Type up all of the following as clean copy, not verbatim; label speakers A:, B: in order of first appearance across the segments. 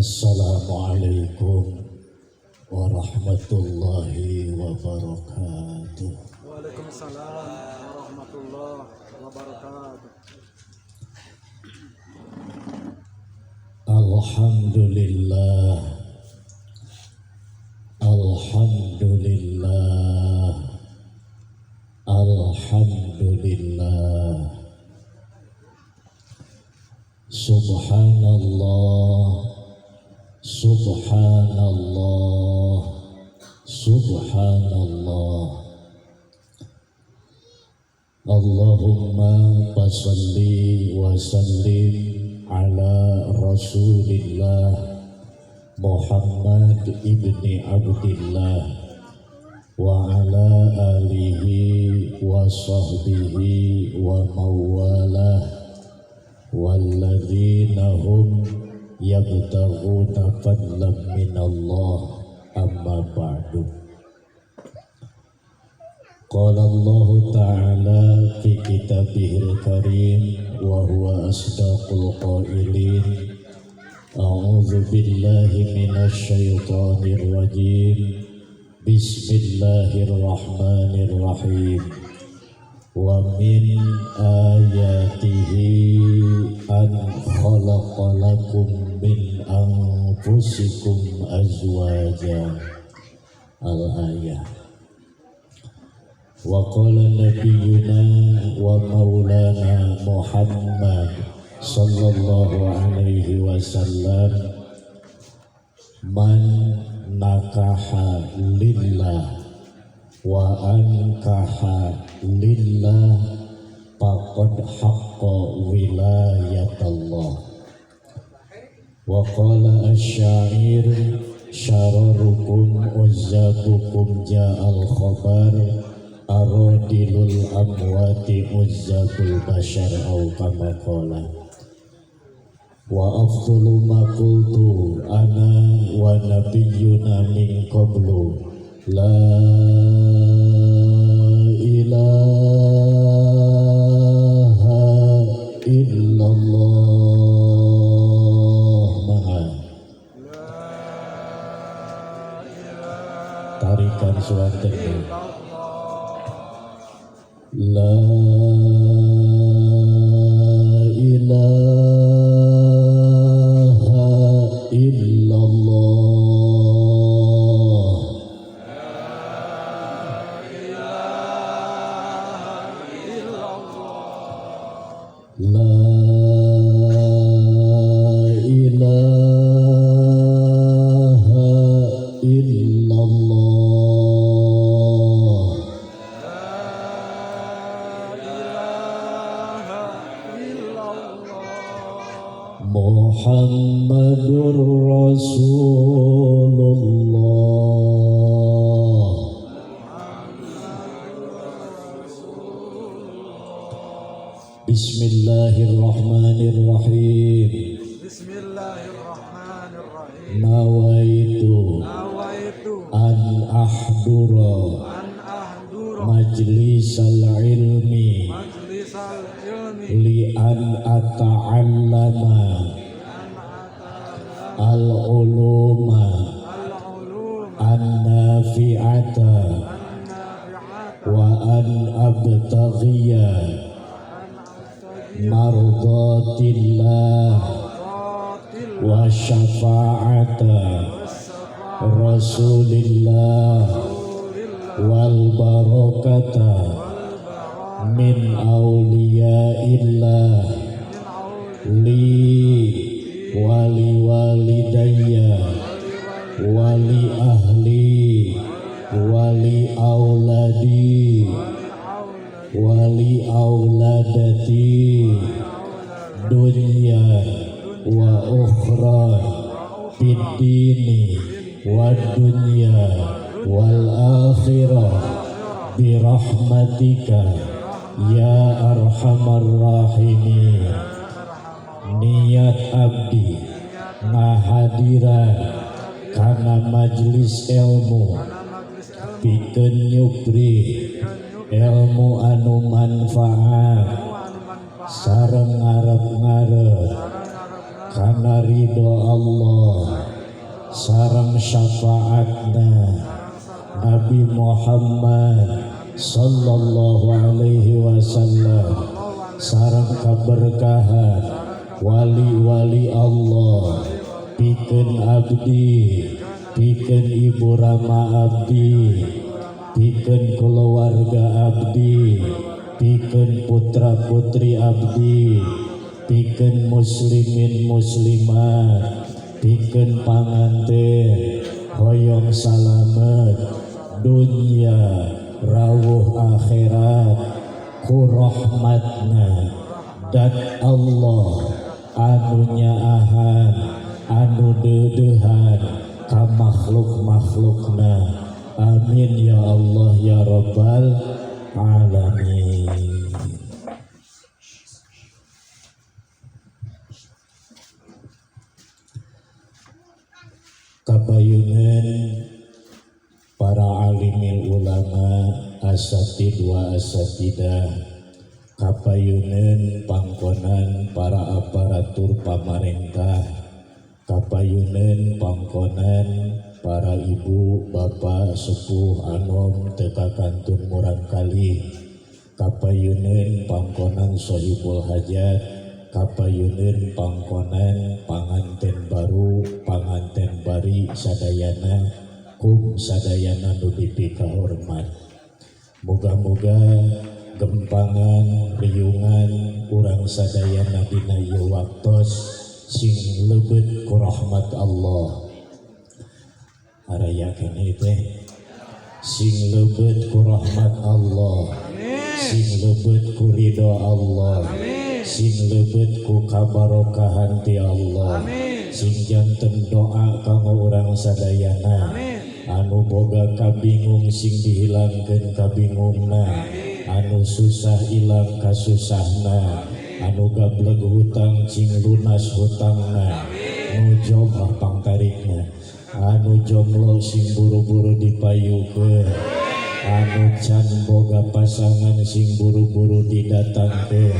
A: Assalamualaikum warahmatullahi wabarakatuh.
B: Waalaikumsalam warahmatullahi wabarakatuh.
A: Alhamdulillah, alhamdulillah, alhamdulillah. Subhanallah, subhanallah, subhanallah. Allahumma salli wa sallim ala Rasulillah Muhammad ibni Abdillah wa ala alihi wa sahbihi wa mawalah walladzina hum yabtaghuna fadlan minallah, amma ba'du. Qala Allah Ta'ala fi kitabihil karim wa huwa asdaqul qailin. A'udzu billahi minasy syaithanir rajim. Bismillahirrahmanirrahim. Wa min ayatihi an khalaqalakum min anfusikum azwaja. Al-ayah. Wa qala nabiyyuna wa maulana Muhammad sallallahu alaihi wasallam, man nakaha lillah wa ankaha lillah faqad haqqa wilayatallah. Wa qala asy-syair syararukum uzzabukum ja'al khabar aradilul amwati uzzabul bashar au kama qala. Wa afdalu ma qultu ana wa nabiyyuna min qablu la ilaha illallah. Maka tarikan suanten la ilaha illallah, la ilaha illallah, Muhammadur Rasulullah. Bismillahirrahmanirrahim.
B: Bismillahirrahmanirrahim.
A: Nawaitu
B: Nawaitu
A: an ahdura
B: an ahdura
A: majlisal ilmi
B: majlisal ilmi
A: li an ata'allama
B: an ata'allama
A: al-uluma
B: al-uluma
A: an-nafi'ata
B: an-nafi'ata
A: wa an abtaghiya
B: an abtaghiya
A: mardatillah
B: mardatillah
A: wa syafa'ata
B: was-syafa'a
A: Rasulillah
B: Rasulillah
A: wal barakata
B: wal barakata
A: min awliyaillah
B: min awliya
A: li wali walidayya wali ahli wali auladi wali auladati dunya wa ukhra fid dini wad dunya wal akhirah birahmatika ya arhamar rahimin. Niat abdi ngahadiran kana majlis ilmu pikeun nyupri ilmu anu manfaat sareng ngarep-ngarep kana ridho Allah. Sareng syafaatna Nabi Muhammad sallallahu alaihi wasallam sareng kaberkahan wali-wali Allah pikeun abdi, pikeun ibu rama abdi, pikeun keluarga abdi, pikeun putra putri abdi, pikeun muslimin muslimat, pikeun panganten hoyong salamet dunya rawuh akhirat ku rahmatna dat Allah anu nyaahan anu deudeuhan ka makhluk-makhlukna. Amin ya Allah ya Rabbal alamin. Kapayungan para alimil ulama, asatid wa asatidah, kapayunan pangkonan para aparatur pamarentah, kapayunan pangkonan para ibu, bapak, sepuh, anom, teka kantun murangkali, kapayunan pangkonan sohibul hajat, kapayunan pangkonan panganten baru, panganten bari sadayana, kum sadayana nu dipikahormat. Moga-moga gempangan riungan urang sadayana dina ieu waktos sing lebet ku rahmat Allah. Araya keneh teh sing lebet ku rahmat Allah, sing lebet ku ridho Allah, sing lebet ku kabarokahan ti Allah, sing janten doa kanggo urang sadayana. Anu boga kabingung sing dihilangkeun kabingungna, anu susah ilang kasusahna, anu gableg hutang cing lunas hutangna, nu jombah pangtarikna, anu jomblo sing buru-buru dipayukeun, anu can boga pasangan sing buru-buru didatangkeun,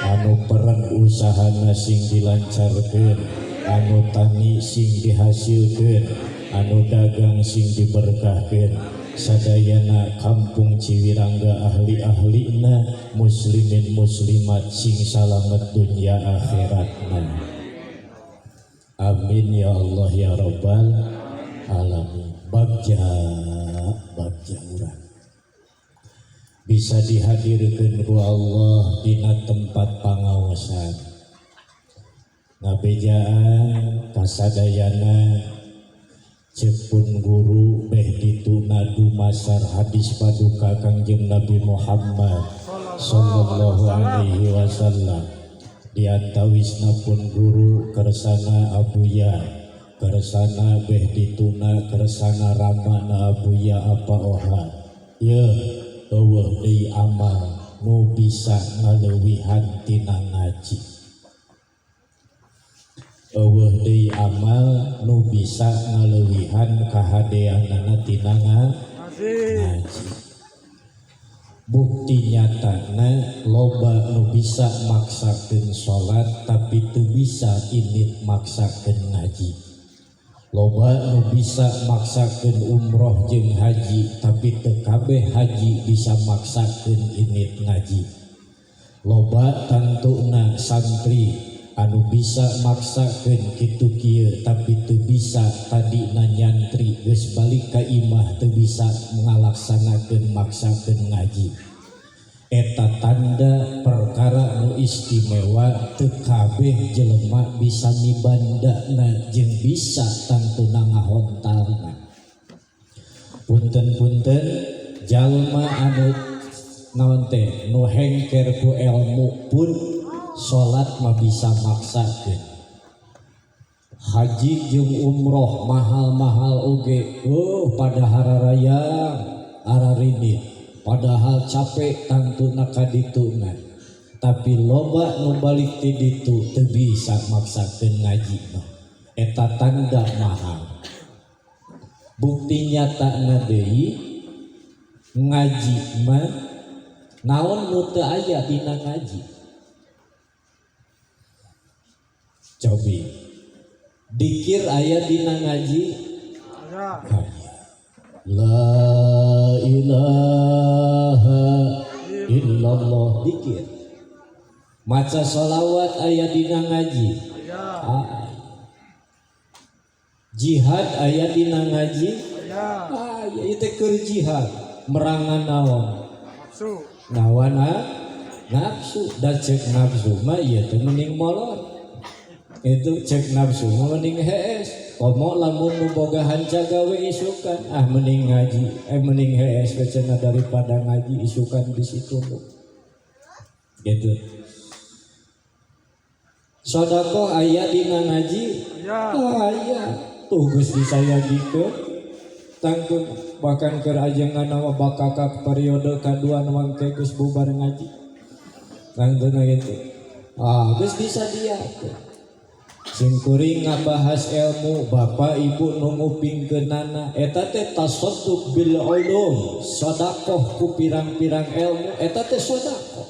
A: anu pereg usahana sing dilancarkeun, anu tani sing dihasilkeun, anu dagang sing diberkahkeun. Sadayana kampung Ciwirangga ahli-ahlina muslimin muslimat sing salamet dunya akhiratna. Amin ya Allah ya Rabbal alamin. Bagja bagja urang bisa dihadirkeun ku Allah dina tempat pangaosan, ngabejaan kasadayana ceuk pun guru beh dituna dumasar hadis paduka Kangjeng Nabi Muhammad sallallahu alaihi wasallam. Diantawisna pun guru kersana abuya, kersana beh dituna, kersana ramana abuya apa oha ye eueuh deui amal nu bisa ngaleuwihan tina ngaji, eueuh deui amal nu bisa ngaleuwihan kahadeanana tina ngaji. Bukti nyatana loba nu bisa maksakeun salat tapi teu bisa init maksakeun ngaji, loba nu bisa maksakeun umroh jeung haji tapi teu kabeh haji bisa maksakeun init ngaji, loba tantuna santri anu bisa maksakeun kitu kieu tapi teu bisa tadina nyantri geus balik ka imah teu bisa ngalaksanakeun maksakeun ngaji. Eta tanda perkara nu istimewa teu kabeh jelema bisa mibandana jeung bisa tantuna ngahontalna. Punten-punten jalma anu naon teh nu hengker ku ilmu pun salat mah bisa maksakeun, haji jeung umroh mahal-mahal oge, oh pada hararayang ararinit, padahal capek tantuna kadituna, tapi loba nu balik ti ditu teu bisa maksakeun ngaji mah. Eta tanda mahal. Bukti nyatana deui ngaji mah naon nu teu aya dina ngaji. Cobi Dikir aya dina ngaji.
B: Aya.
A: La ilaha illallah dikir. Maca sholawat aya dina ngaji.
B: Aya.
A: Ah. Jihad aya dina ngaji.
B: Aya.
A: Ah, ieu teh keur jihad merangan naon?
B: Nafsu.
A: Nawana nafsu da cek nafsu mah ieu teh mending molor. Itu cek nafsu mah mending hees. Komo lamun nu boga hanca gawe isukan, ah mending ngaji, mending hees we cenah daripada ngaji isukan di situ. Gitu. Sodakoh aya dina ngaji.
B: Aya.
A: Aya. Tuh geus disayagikeun. Tangtun bahkan keur ajengan mah bakakak periode kadua mangke geus bubar ngaji. Tangtuna gitu. Ah, geus disadiakeun. Sing kuring ngabahas ilmu, bapak ibu nu ngupingkeunana eta teh tasadduq bil ulum, sedekah ku pirang-pirang ilmu eta teh sedekah.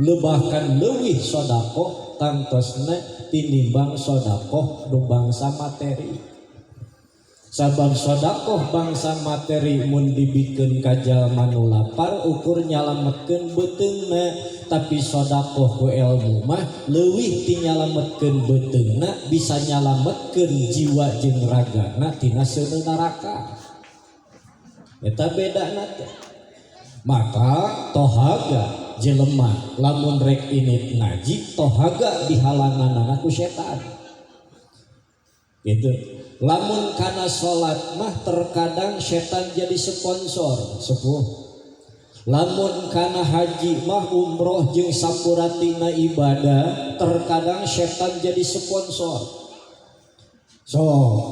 A: Lebahkan leuwih sedekah tangtosna tinimbang sedekah nu bangsa materi. Sabab sedekah bangsa materi mun dibikeun ka jalma nu lapar ukur nyalametkeun beuteungna, tapi sedekah ku ilmu mah leuwih ti nyalametkeun beuteungna bisa nyalametkeun jiwa jeung ragana tina seuneu neraka. Eta bedana teh. Maka tohaga jelema lamun rek init ngaji tohaga dihalanganana ku setan. Gitu. Lamun kana salat mah terkadang setan jadi sponsor sepuh. Lamun kana haji mah umroh jeung sapuratina ibadah terkadang setan jadi sponsor. So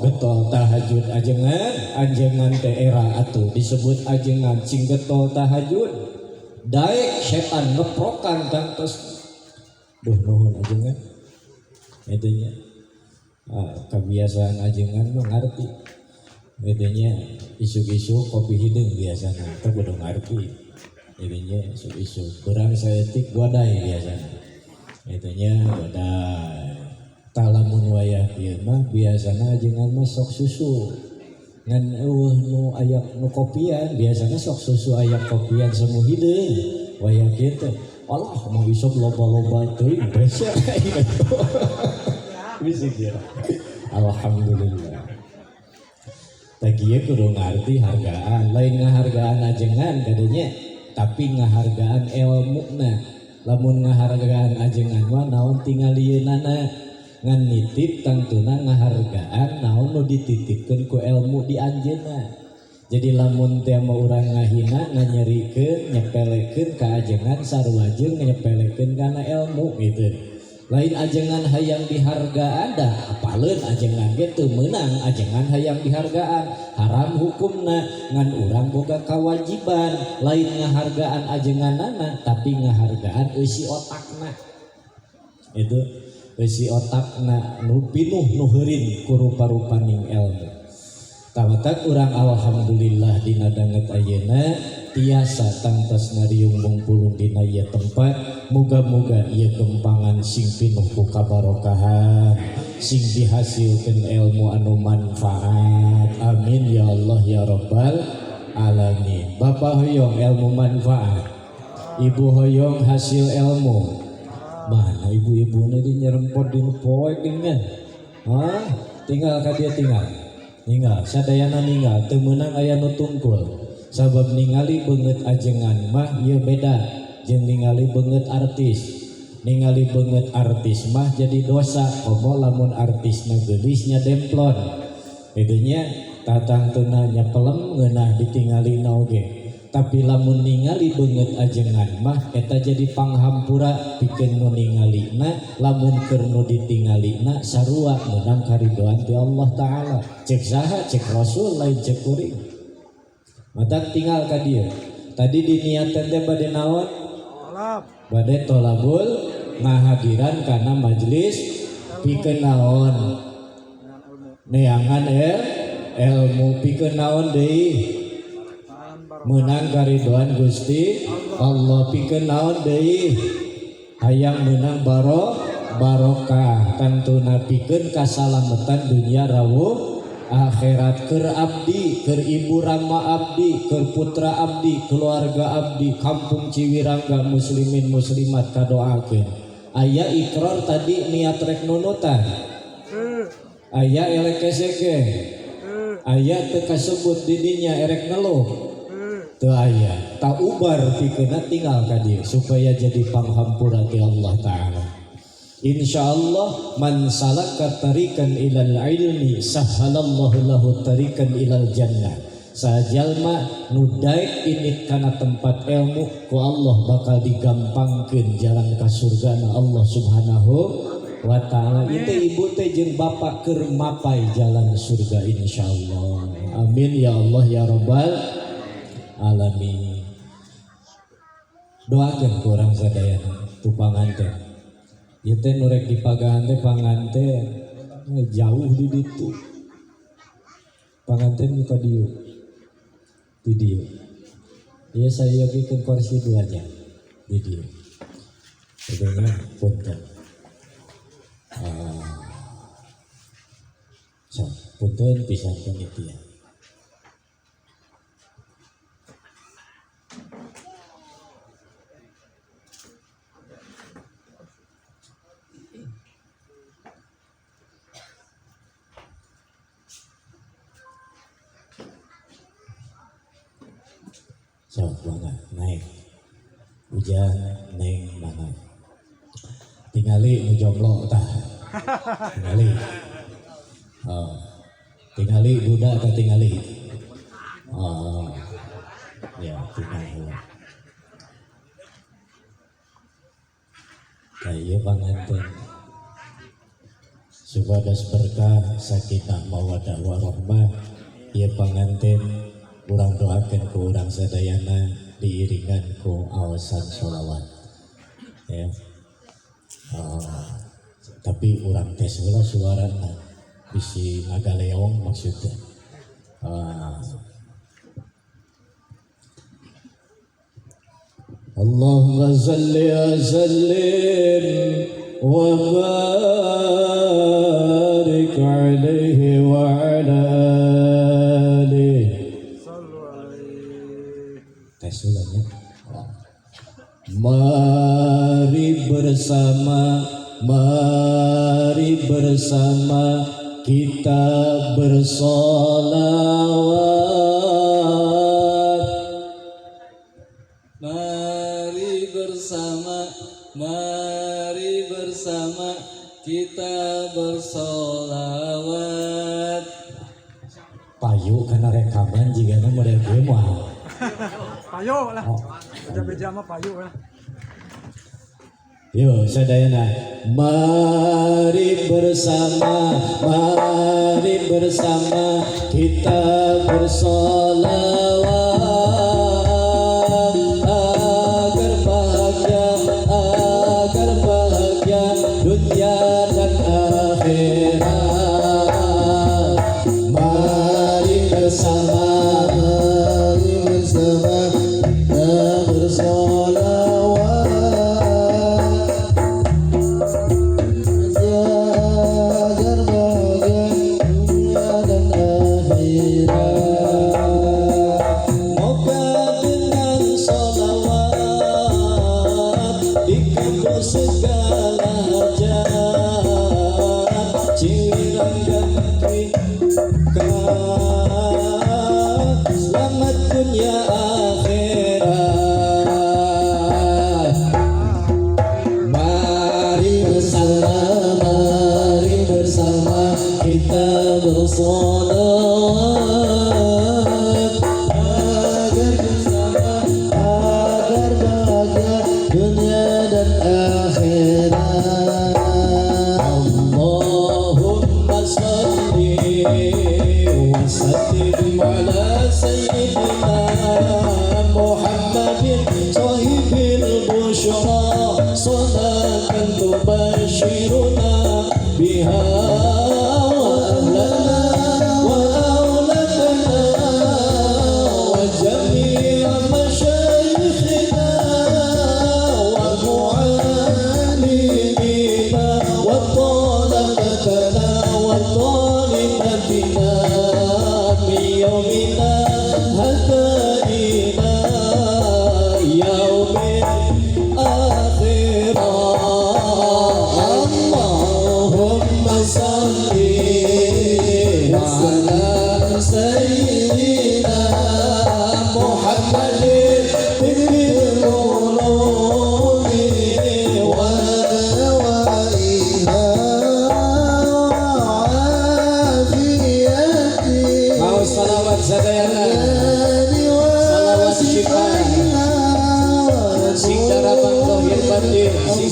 A: getol tahajud ajengan, ajengan teh era atuh disebut ajengan cing getol tahajud. Daek setan ngeprokan tangtos. Duh nuhun ajengan. Itunya. Ah, kebiasaan ajengan mah ngarti. Itunya isuk-isuk kopi hideung biasana, teh kudu ngarti. Itunya isuk-isuk kurang saeutik godai biasana. Itunya godai. Tah lamun wayah ieu mah biasana ajengan mah sok susu. Ngan eueuh nu aya nu kopian biasana sok susu aya kopian semu hideung. Wayah kieu teh Allah mau isuk loba-loba teuing bese. Bisa kira. Alhamdulillah. Tah kieu kudu ngarti hargaan, lain ngahargaan ajengan kadenya, tapi ngahargaan elmuna. Lamun ngahargaan ajengan mah naon tingalieunana, ngan nitip tangtuna ngahargaan naon nu dititipkeun ku ilmu di anjeunna. Jadi lamun teh mah urang ngahina, nganyerikeun, nyepelekeun ka ajengan sarua jeung nyepelekeun kana ilmu gitu. Lain ajengan hayang dihargaan dah apaleun ajengan ge teu meunang ajengan hayang dihargaan haram hukumna ngan urang boga kewajiban lain ngahargaan ajenganana tapi ngahargaan eusi otakna. Itu eusi otakna nu pinuh nu heurin ku rupa-rupaning ilmu. Tamatak urang alhamdulillah dina danget ayeuna tiasa tangtos ngariung mungpulung dina ieu tempat. Muga-muga ieu gempangan sing pinuh ku kabarokahan, sing dihasilkeun ilmu anu manfaat. Amin ya Allah ya Rabbal alamin. Bapak hoyong ilmu manfaat, ibu hoyong hasil ilmu. Mana ibu-ibu ini nyerempot di poek dengan? Hah? Tinggal ka dia tinggal. Ninggal, sadayana ninggal, teu meunang aya nu tungkul. Sabab ningali beungeut ajengan mah ieu beda jeung ningali beungeut artis. Ningali beungeut artis mah jadi dosa, komo lamun artisna geulisnya demplon. Itunya tatangtuna nyepelem ngeunah ditingalina oge. Tapi lamun ningali beungeut ajengan mah eta jadi panghampura pikeun nu ningalina, lamun keur nu ditingalina sarua meunang karidoan ti Allah Ta'ala. Cek saha? Cek Rasul lain cek kuring. Mata tinggal ka dieu. Tadi diniatan teh bade naon?
B: Tolab.
A: Bade tolabul ngahadiran kana majelis pikeun naon? Neangan ilmu pikeun naon deui? Menang karidoan Gusti Allah pikeun naon deui? Hayang menang Barokah tantuna pikeun kasalamatan dunia rawuh akhirat keur abdi, keur ibu rama abdi, keur putra abdi, keluarga abdi, kampung Ciwirangga muslimin muslimat kadoakeun. Aya ikrar tadi niat rek nunutan. Aya elek keseke. Aya teu kasebut di dinya erek ngeluh. Teu aya. Tak ubar pikeunna tinggal ka dieu supaya jadi panghampura ti Allah Ta'ala. Insyaallah man salaka tariqan ilal ilmi sahhalallahu lahu tariqan ilal jannah. Sajalma nu daek init kana tempat ilmu ku Allah bakal digampangkeun jalan ka surgana Allah Subhanahu wa ta'ala. Itu ibu teh jeung bapak keur mapai jalan surga insyaallah. Amin ya Allah ya rabbal alamin. Doakeun ku urang sadayana tu panganten. Ieu teh nu rek dipagahan teh panganten jauh di ditu. Panganten nu ka dieu. Di dieu. Ieu sayogikeun kursi dua nya di dieu. Pokoknya punten. So, punten pisan panitia. So, mangga naik. Hujan neng mangga. Tingali nu jomblo tah. Tingali. Oh. Tingali duda tah tingali. Oh. Ya, tingali. Tah ieu panganten. Supados berkah sakinah mawaddah warahmah ieu panganten urang doakeun ku urang sadayana diiringan ku aosan sholawat. Ya. Tapi urang tes heula suarana bisi ngagaleong maksudnya. Allahumma salli wa sallim wa barik alaihi wa ala alihi.
B: Sallu alaihi.
A: Tes heula nya. Mari bersama, mari bersama kita bersolawat.
C: Mari bersama, mari bersama kita bersolawat.
A: Payu karena rekaman jigana model gue mah.
B: Payu lah.
A: Oh.
B: Beja-beja mah payu lah.
A: Yo sadayana, mari bersama kita bersolawat agar bahagia dunia dan akhirat. Mari bersama,
C: mari bersama kita bersolawat agar bahagia dunia dan akhirat.
A: Moga dengan solawat dikabul segala hajat. Ciwirangga kita selamat dunia akhirat.
C: Mari bersama kita bersolawat agar bersama, agar bahagia dunia dan akhirat.
A: Allahumma salli wa sallim ala sayyidina Muhammadin sahibil busyra salatan tubashiruna biha wa ahlana wa auladana wa jami'a masyayikhina wa mu'allimina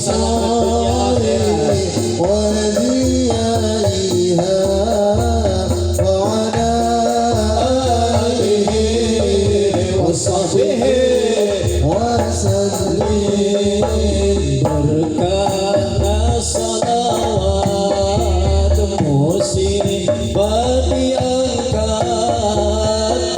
A: Salamat dunia akhirat.
C: وديائها وعلى آله وصحبه وسلم.
A: Berkatna salawat, musibah diangkat,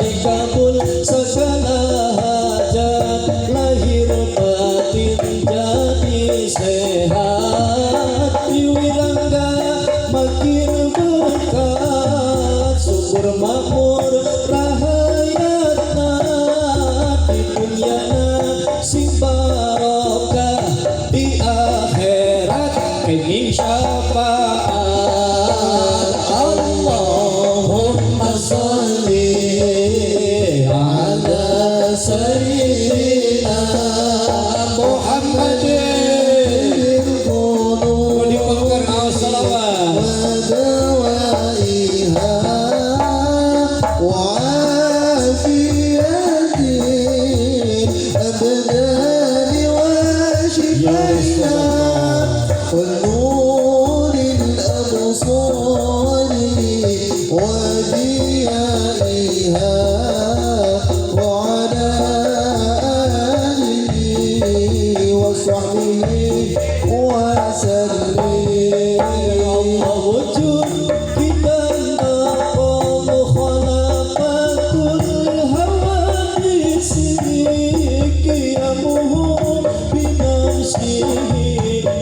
A: dikabul segala hajat, lahir batin jadi sehat, diwirangga makin berkat, subur makmur rahayatna, di dunyana sing barokah, di akhirat kenging syafaat. Allahumma sholli ala sayyidina Muhammadin. Dipengker salawat.
C: ودوائها وعافية الأبدان وشفائها ونور الأبصار وضيائها وعلى آله وصحبه وسلم.
A: Allah wujud kita maqam khalaqatul hawadisi qiyamuhu binafsihi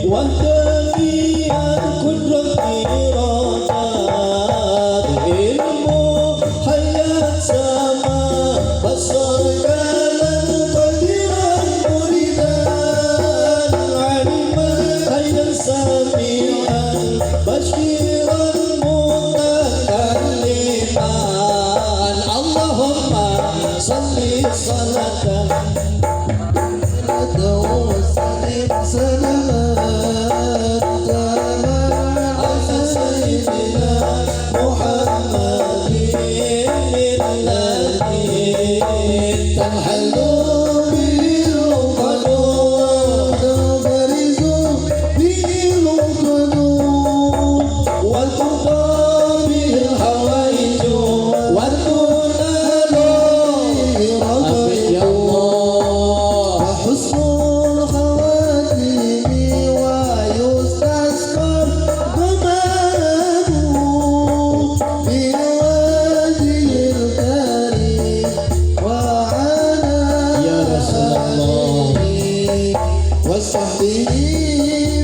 A: wahdaniyat qudrat iradat ilmu hayat sama basar kalam qadiran muridan aliman hayyan sami'an basyiran mutakalliman. Allahumma salli salatan
C: وسلم سلاما تاما
A: ala sayyidina Muhammadin alladhi tanhallu
C: به العقد وتنفرز به العقد
A: wa tuqa bihi al-hawaij wa tunalu. Amin ya Allah.
C: وحسن الخواتيم ويستسقى الغمام بالوجه الكريم وعلى
A: Ya Rasulullah.
C: آله وصحبه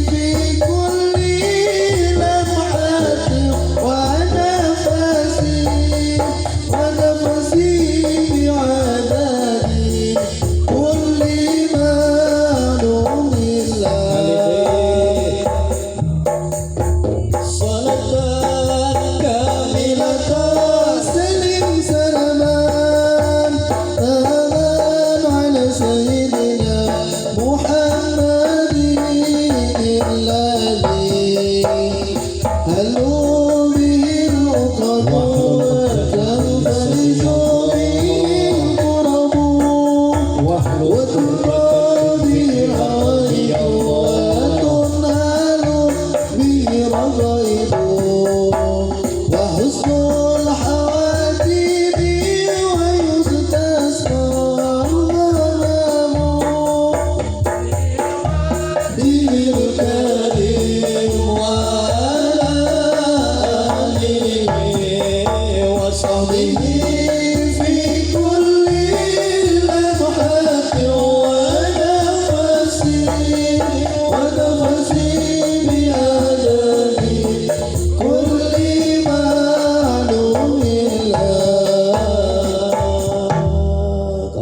C: في كل لمحة ونفس ونفسي بعدد كل معلوم له.
A: Salatan kamilatan
C: سلم سلاما تمام على سيدنا محمد الذي هلوا به العقد وتنفرج به الكرب وتقضى به الحوائج وتنهال به الرغائب وحسن الخواتيم ويستسقى الغمام به
A: الكريم وعلى آله وصحبه
C: في كل لمحة ونفس ونفسي بعدد كل معلوم له.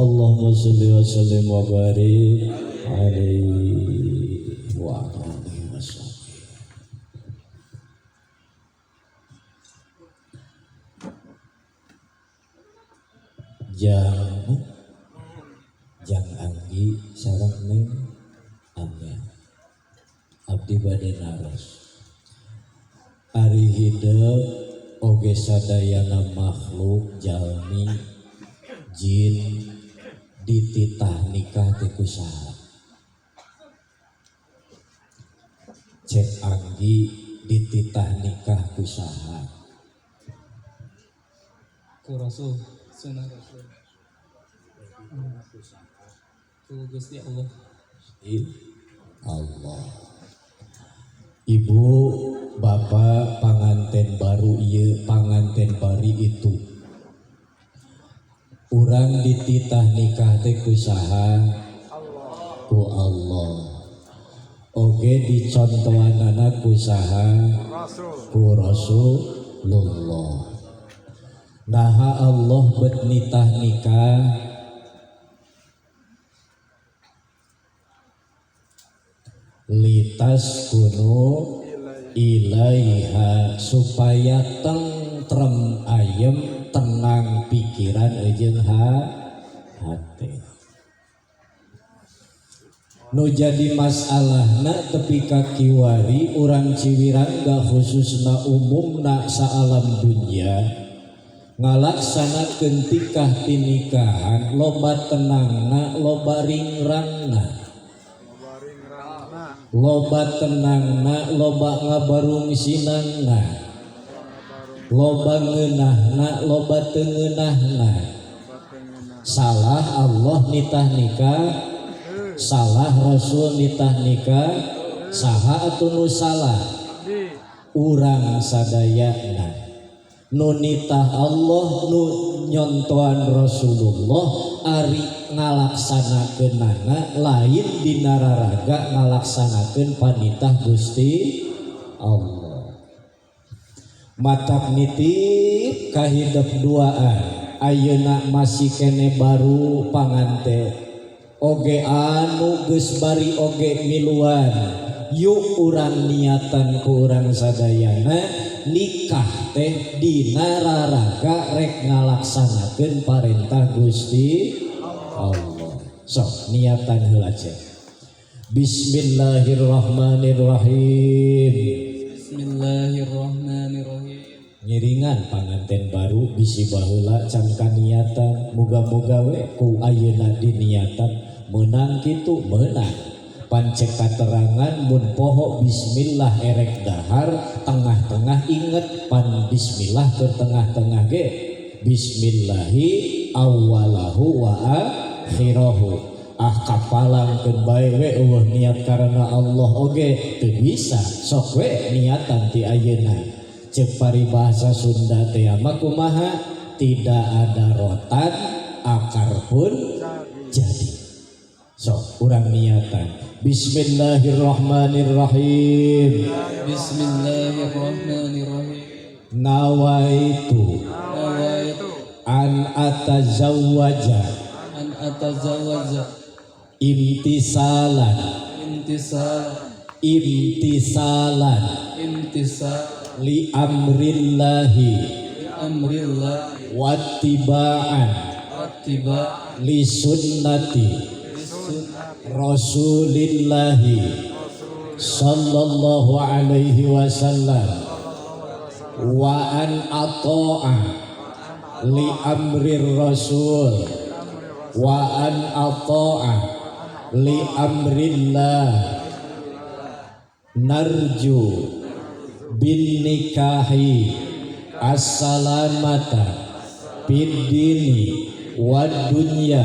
A: اللهم صل وسلم وبارك عليه وعلى آله وصحبه. Jang Jang Anggi sareng Neng Amel, abdi bade naros. Ari hidep oge sadayana makhluk jalmi jin dititah nikah teh ku saha? Cek Anggi dititah nikah ku saha?
D: Ku Rasul, sunnah Rasul. Ku Gusti Allah.
A: Allah. Ibu, bapak panganten baru ieu, panganten bari itu. Urang dititah nikah teh ku saha? Ku Allah. Oge dicontohanana ku saha?
B: Rasul.
A: Ku Rasulullah. Naha Allah bet nitah nikah litas kunu ilaiha, supaya tentrem ayem, tenang pikiran jeung hate. Nu jadi masalahna tepi ka kiwari urang Ciwirangga khususna umumna saalam dunya ngalaksanakeun tikah tinikahan loba tenangna, loba ringrangna, loba tenangna, loba ngabarungsinangna, loba ngeunahna, loba teu ngeunahna. Salah Allah nitah nikah, salah Rasul nitah nikah, saha atuh nu salah? Urang sadayana. Nu nitah Allah, nu nyontoan Rasulullah, ari ngalaksanakeunana lain dina raraga ngalaksanakeun panitah Gusti Allah. Matak nitip kahidep duaan, ayeuna masih kene baru pangante oge anu geus bari oge miluan. Yuk urang niatan ku urang sadayana nikah teh dina raraga rek ngalaksanakeun parentah Gusti Allah. Sok niatan heula cek. Bismillahirrahmanirrahim.
D: Bismillahirrahmanirrahim.
A: Ngiringan panganten baru bisi baheula can kaniatan, muga-muga we ku ayeuna diniatan meunang kitu meunang. Pancek katerangan mun poho bismillah erek dahar tengah-tengah inget pan bismillah ke tengah-tengah ge bismillahi awwalahu wa akhirahu. Ah kapalangkeun bae we eueuh niat karena Allah oge teu bisa, sok we niatan ti ayeuna. Ceuk paribahasa Sunda teh mah kumaha, tidak ada rotan akar pun jadi. Sok urang niatan. Bismillahirrahmanirrahim.
D: Bismillahirrahmanirrahim.
A: Nawaitu
D: Nawaitu
A: an atazawwaja
D: an atazawwaja
A: imtisalan
D: imtisalan
A: imtisalan
D: imtisalan
A: li amrillahi
D: li amrillahi
A: wattiba'an
D: wattiba'an
A: li sunnati Rasulillahi sallallahu alaihi wasallam wa an ata'a li amrir rasul wa an ata'a li amrillah narju bin nikahi assalamata fid dini wad dunya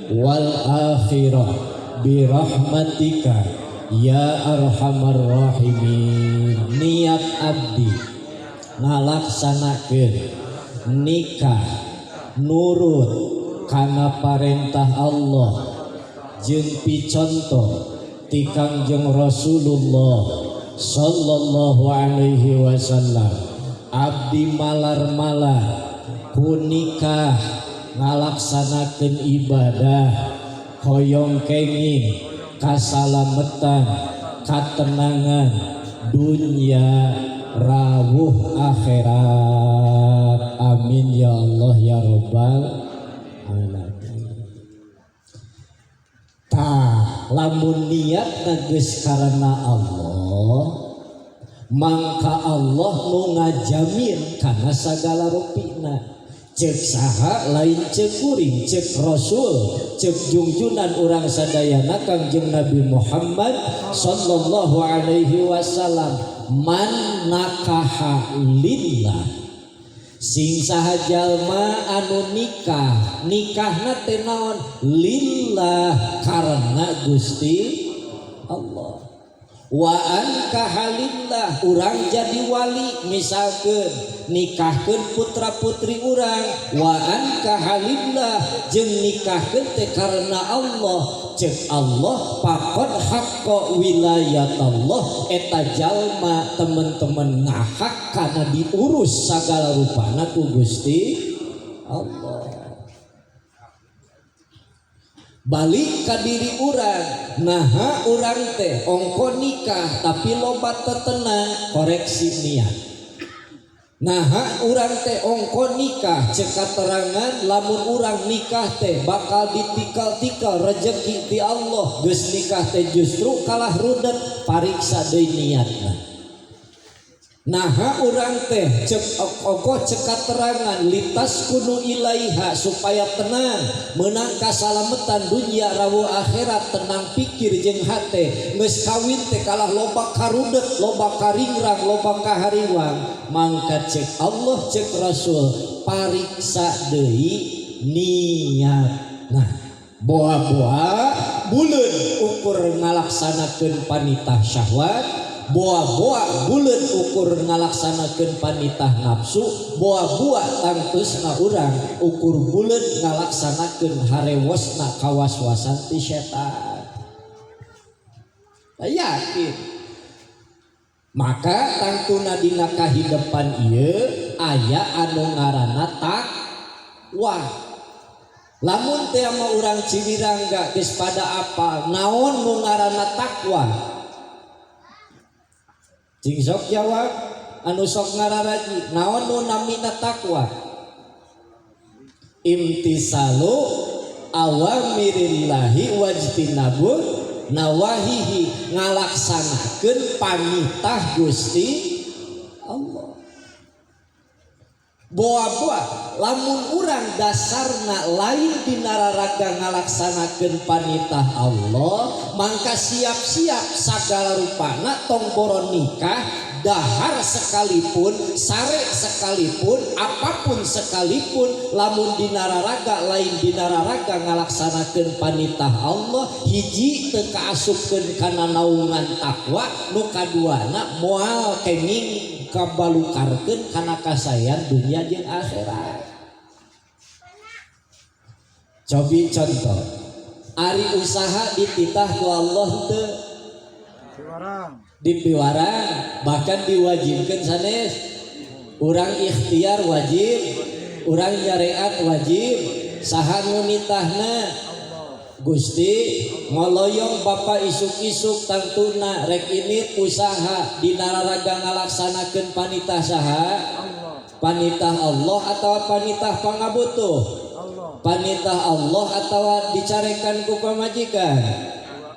A: wal akhirah birahmatika ya arhamar rahimin. Niat abdi ngalaksanakeun nikah nurut kana parentah Allah jeung piconto ti Kangjeng Rasulullah sallallahu alaihi wasallam. Abdi malar-malar ku nikah ngalaksanakeun ibadah hoyong kenging kasalametan katenangan dunya rawuh akhirat. Amin ya Allah ya rabbal alamin. Tah lamun niat geus karena Allah, mangka Allah nu ngajamin kana sagala rupina. Cek saha lain cek kuring, cek Rasul, cek jungjunan urang sadayana Kangjeng Nabi Muhammad sallallahu alaihi wasallam, man nakaha lillah, sing saha jalma anu nikah, nikahna teh naon? Lillah, karena Gusti Allah. Wa ankaha lillah, urang jadi wali misalkeun nikahkeun putra putri urang, wa ankaha lillah, jeung nikahkeun teh karena Allah. Cek Allah faqad haqqa wilayat Allah, eta jalma teman-teman ngahak karena diurus sagala rupana ku Gusti Allah. Balik ka diri urang, naha urang teh ongko nikah tapi loba tetenang, koreksi niat. Naha urang teh ongko nikah, cek katerangan lamun urang nikah teh bakal ditikal-tikal rezeki ti Allah, geus nikah teh justru kalah rudet, pariksa deui niatna. Naha urang teh cek ongko, cek katerangan litas kunu ilaiha, supaya tenang, menang kasalametan dunia rawu akhirat, tenang pikir jeung hate, geus kawin teh kalah loba karudet, loba karingrang, loba kahariwang. Mangka cek Allah, cek Rasul, pariksa deui niat. Nah, boa-boa buleun ukur ngalaksanakeun panitah syahwat, boa-boa buleun ukur ngalaksanakeun panitah nafsu, boa-boa tangtusna urang ukur buleun ngalaksanakeun harewosna kawaswasan ti setan. Yakin maka tangtuna dina kahidepan ieu aya anu ngaranna takwa. Lamun teh mah urang Ciwirangga geus pada apal naon nu ngaranna takwa. Cing sok jawab anu sok ngararaji, naon nu namina takwa? Imtisalu awamirillahi wajtinabu nawahihi, ngalaksanakeun panitah Gusti Allah. Boa-boa lamun urang dasarna lain dina raraga ngalaksanakeun panitah Allah, mangka siap-siap sagala rupana tong boro nikah, dahar sekalipun, sare sekalipun, apapun sekalipun, lamun dina raraga lain dina raraga ngalaksanakeun panitah Allah, hiji teu kaasupkeun kana naungan takwa, nu kaduana moal kenging kabalukarkeun kana kasayan dunia jeung akhirat. Cobi contoh, ari usaha dititah ku Allah teu?
B: Piwarang.
A: Dipiwarang, bahkan diwajibkan sanes. Urang ikhtiar wajib, urang nyareat wajib, saha nu nitahna? Gusti. Ngoloyong bapak isuk-isuk tangtuna rek ini usaha dina raraga ngalaksanakeun panitah saha?
B: Allah.
A: Panitah Allah atau panitah pangabutuh?
B: Allah.
A: Panitah Allah atau dicarekan ku pamajikan?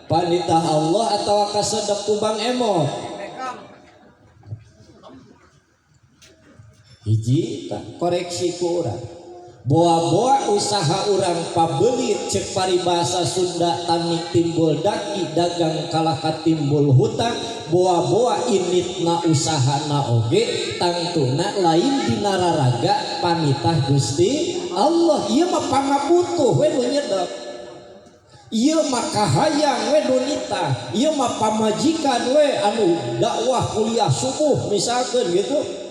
A: Panitah Allah atau kasedek ku Bang Emok? Hiji tak koreksi ku urang. Boa-boa usaha urang pabelit, cek paribasa Sunda tani timbul daki, dagang kalah timbul hutang. Boa-boa initna usahana oge tangtuna lain dina raraga panitah Gusti Allah. Ieu mah pangabutuh we nu nyedek, ieu mah kahayang we nu nitah, ieu mah pamajikan we anu dakwah kuliah subuh misalkan gitu.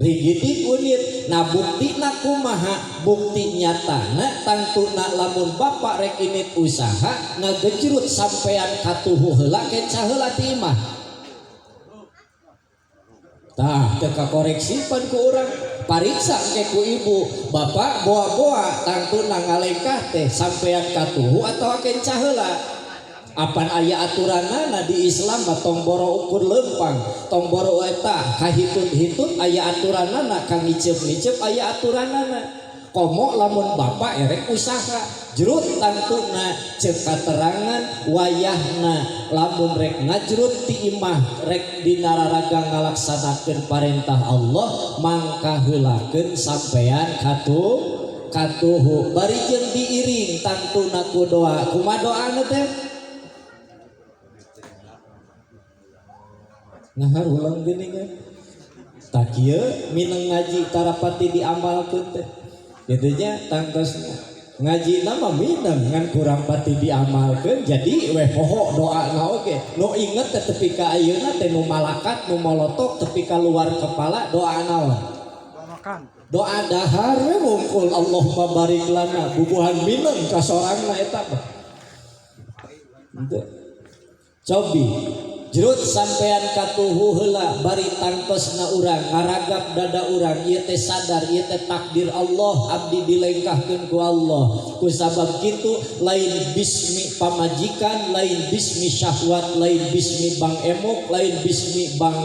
A: Rigidik unit. Nah buktina kumaha? Bukti nyatana tangtuna lamun bapak rek init usaha ngagejrut sampean katuhu heula kenca heula ti imah. Tah teu kakoreksi pan ku urang, pariksa ke ku ibu bapak boa-boa tangtuna ngalengkah teh sampean katuhu atawa kenca heula. Apan aya aturanana di Islam mah tong boro ukur lempang, tong boro eta kahitut-hitut aya aturanana, kang ngiceup-ngiceup aya aturanana. Komo lamun bapak erek usaha jrut tangtuna ceuk katerangan wayahna lamun rek ngajrut ti imah rek dina raraga ngalaksanakeun parentah Allah mangka heulakeun sampean katuhu bari jeung diiring tangtuna ku doa. Kumaha doana teh? Nah ulang geuningan tah kieu mineng ngaji tarapati diamalkeun teh. Gitunya tangtos ngaji nama mineng ngan kurang pati diamalkeun jadi weh poho doana oge. Nu inget teh tepi ka ayeuna teh nu malakat nu molotok tepi ka luar kepala doa naon?
B: Doa makan.
A: Doa dahar we wungkul Allahumma barik lana bubuhan mineng ka sorangna eta mah. Cobi jerut sampean katuhu heula bari tangtosna urang ngaragap dada urang ieu teh sadar ieu teh takdir Allah abdi dilengkahkeun ku Allah. Ku sabab kitu lain bismi pamajikan, lain bismi syahwat, lain bismi bang emok, lain bismi bang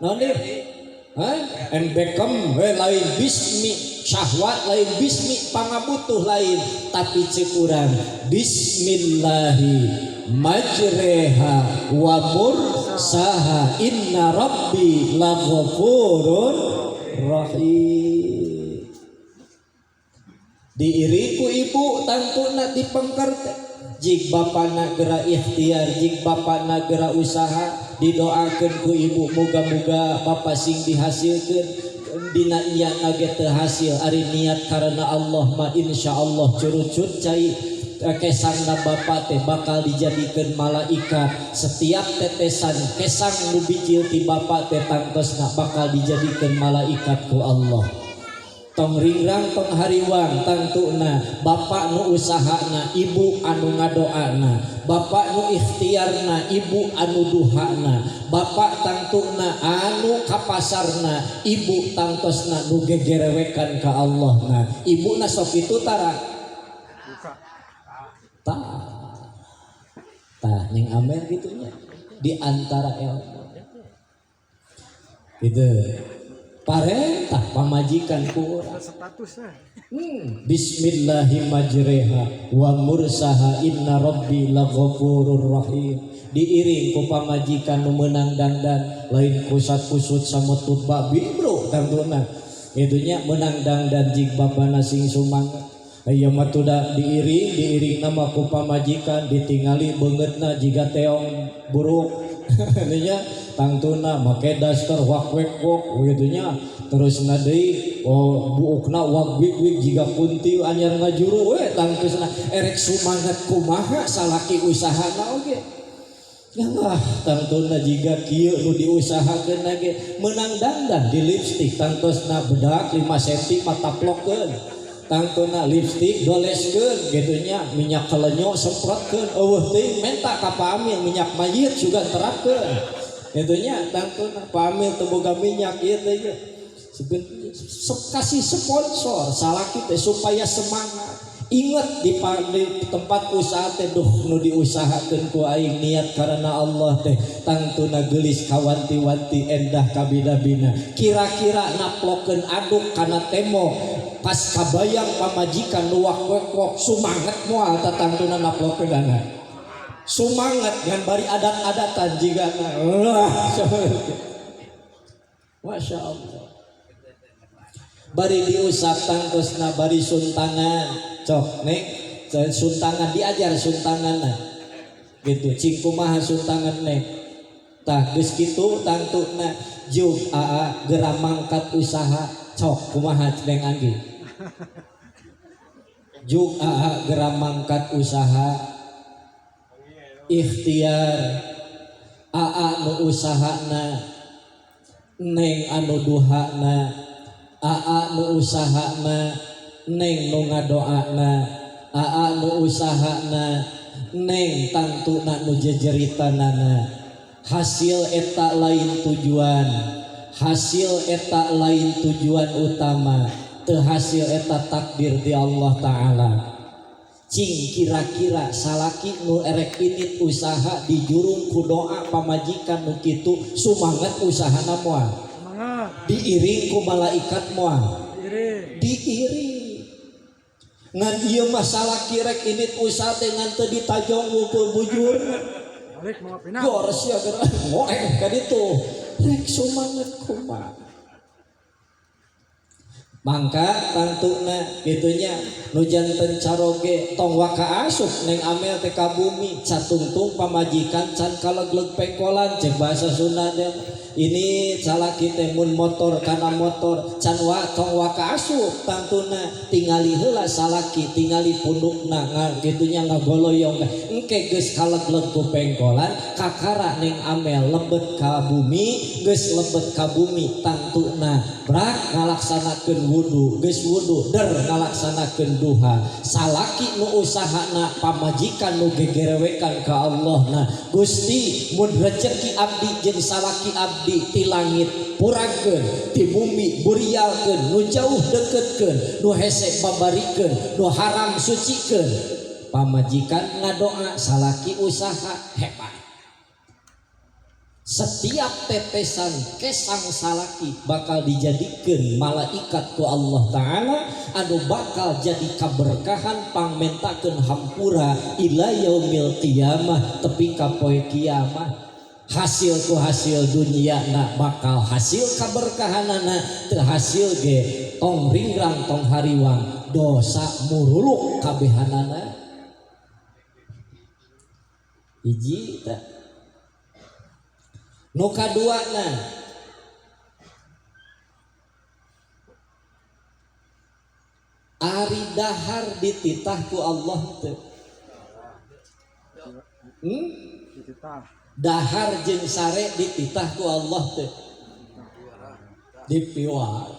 A: naon deui? Hah? Embekem we lain bismi syahwat, lain bismi pangabutuh lain, tapi ceuk urang bismillahi majreha wa mursaha inna rabbi laghafurur rahim. Diiring ku ibu tangtuna dipengker teh. Jik bapana gera ikhtiar, jik bapana gera usaha, didoakeun ku ibu moga-moga bapa sing dihasilkeun dina niatna ge teu hasil ari niat karena Allah mah insyaallah curucut cai kesangna bapa teh bakal dijadikeun malaikat. Setiap tetesan kesang nu bijil ti bapa teh tangtosna bakal dijadikeun malaikat ku Allah. Tong ringrang tong hariwang tangtuna bapak nu usahana ibu anu ngadoana, bapak nu ikhtiarna ibu anu duhana, bapak tangtuna anu kapasarna ibu tangtosna nu gegerewekan ka Allahna. Ibuna sok kitu tara tah tah ning amer gitunya di antara ilmu gitu parentah pamajikan ku urang.
B: Statusnya.
A: Bismillahi majreha wa mursaha inna rabbi laghafurur rahim. Diiring ku pamajikan nu meunang dangdan lain kusat-kusut sametut babi bro tangtuna. Itunya meunang dangdan jig bapana sing sumangat. Aya mah tuda diiring, diiring nama ku pamajikan ditingali beungeutna jiga teong buruk. Nya tangtuna make daster wak wek wok gitunya terus na deui oh buukna wak wik wik jiga kunti anyar ngajuru we tangtusna erek sumangat kumaha salaki usahana oge. Lah tangtuna jiga kieu nu diusahakeun ge meunang dandan di lipstik tangtosna bedak 5 cm mataplokeun. Tangtuna lipstik doleskeun gitunya minyak kelenyo semprotkeun eueuh teuing menta ka Pak Amil minyak mayit juga terapkeun gitunya tangtuna Pak Amil teu boga minyak ieu teh ieu kasih sponsor salaki teh supaya semangat. Ingat di tempat usaha teh duh nu diusahakeun ku aing niat karena Allah teh tangtuna geulis kawanti-wanti endah kabina-bina kira-kira naplokeun aduk kana tembok pas kabayang pamajikan nu wak-wek-wok sumanget moal tatangtuna naplokeunana sumanget ngan bari adat-adatan jigana. Masya Allah bari diusap tangtosna bari suntangan cok nek suntangan diajar suntanganna gitu cing kumaha suntangan nek tah geus kitu tangtuna juk aa geura mangkat usaha cok kumaha neng anggi juk aa geura mangkat usaha ikhtiar aa nu usahana neng anu duhana aa nu usahana neng nu ngadoana aa nu usahana neng tangtuna nu jejeritanana. Hasil eta lain tujuan, hasil eta lain tujuan utama, teu hasil eta takdir di Allah Ta'ala. Cing kira-kira salaki nu erek init usaha dijurung ku doa pamajikan nu kitu sumanget usahana moal, diiring ku malaikat moal, diiring. Ngan ieu mah salaki rek init usaha teh ngan teu ditajong ngumpul bujurna.
B: Balik mau pinang.
A: Gor sia geura ngoeng ka ditu. Rek sumanget kumaha. Mangka tantuna gitunya nu janten caroge tong waka asup neng amel teh ka bumi catungtung pamajikan can kalegleg pengkolan cek bahasa Sunda teh. Ini salaki teh mun motor kana motor can wa tong waka asup tantuna tingali heula salaki tingali pundukna gitunya ngagoloyong engke geus kalegleg ku pengkolan kakara neng amel lebet ka bumi geus lebet ka bumi tantuna brak ngalaksanakeun wudu geus wudu der ngalaksanakeun duha salaki nu usahana pamajikan nu gegerewekan ka Allah na Gusti mun rejeki abdi jeung salaki abdi ti langit puragkeun ti bumi burialkeun nu jauh deketkeun nu hese babarikeun nu haram sucikeun pamajikan ngadoa salaki usaha hebat. Setiap tetesan kesang salaki bakal dijadikan malaikat ku Allah Ta'ala anu bakal jadi kaberkahan pangmentakeun hampura ila yaumil qiyamah tepi ka poe kiamah. Hasil ku hasil dunia na bakal hasil kaberkahanana teu hasil ge tong ringrang tong hariwang dosa muruluk kabehanana. Hiji teh. Nu kaduana ari dahar dititah ku Allah teh.
B: Dititah.
A: Dahar jeung sare dititah ku Allah teh. Dipiwa.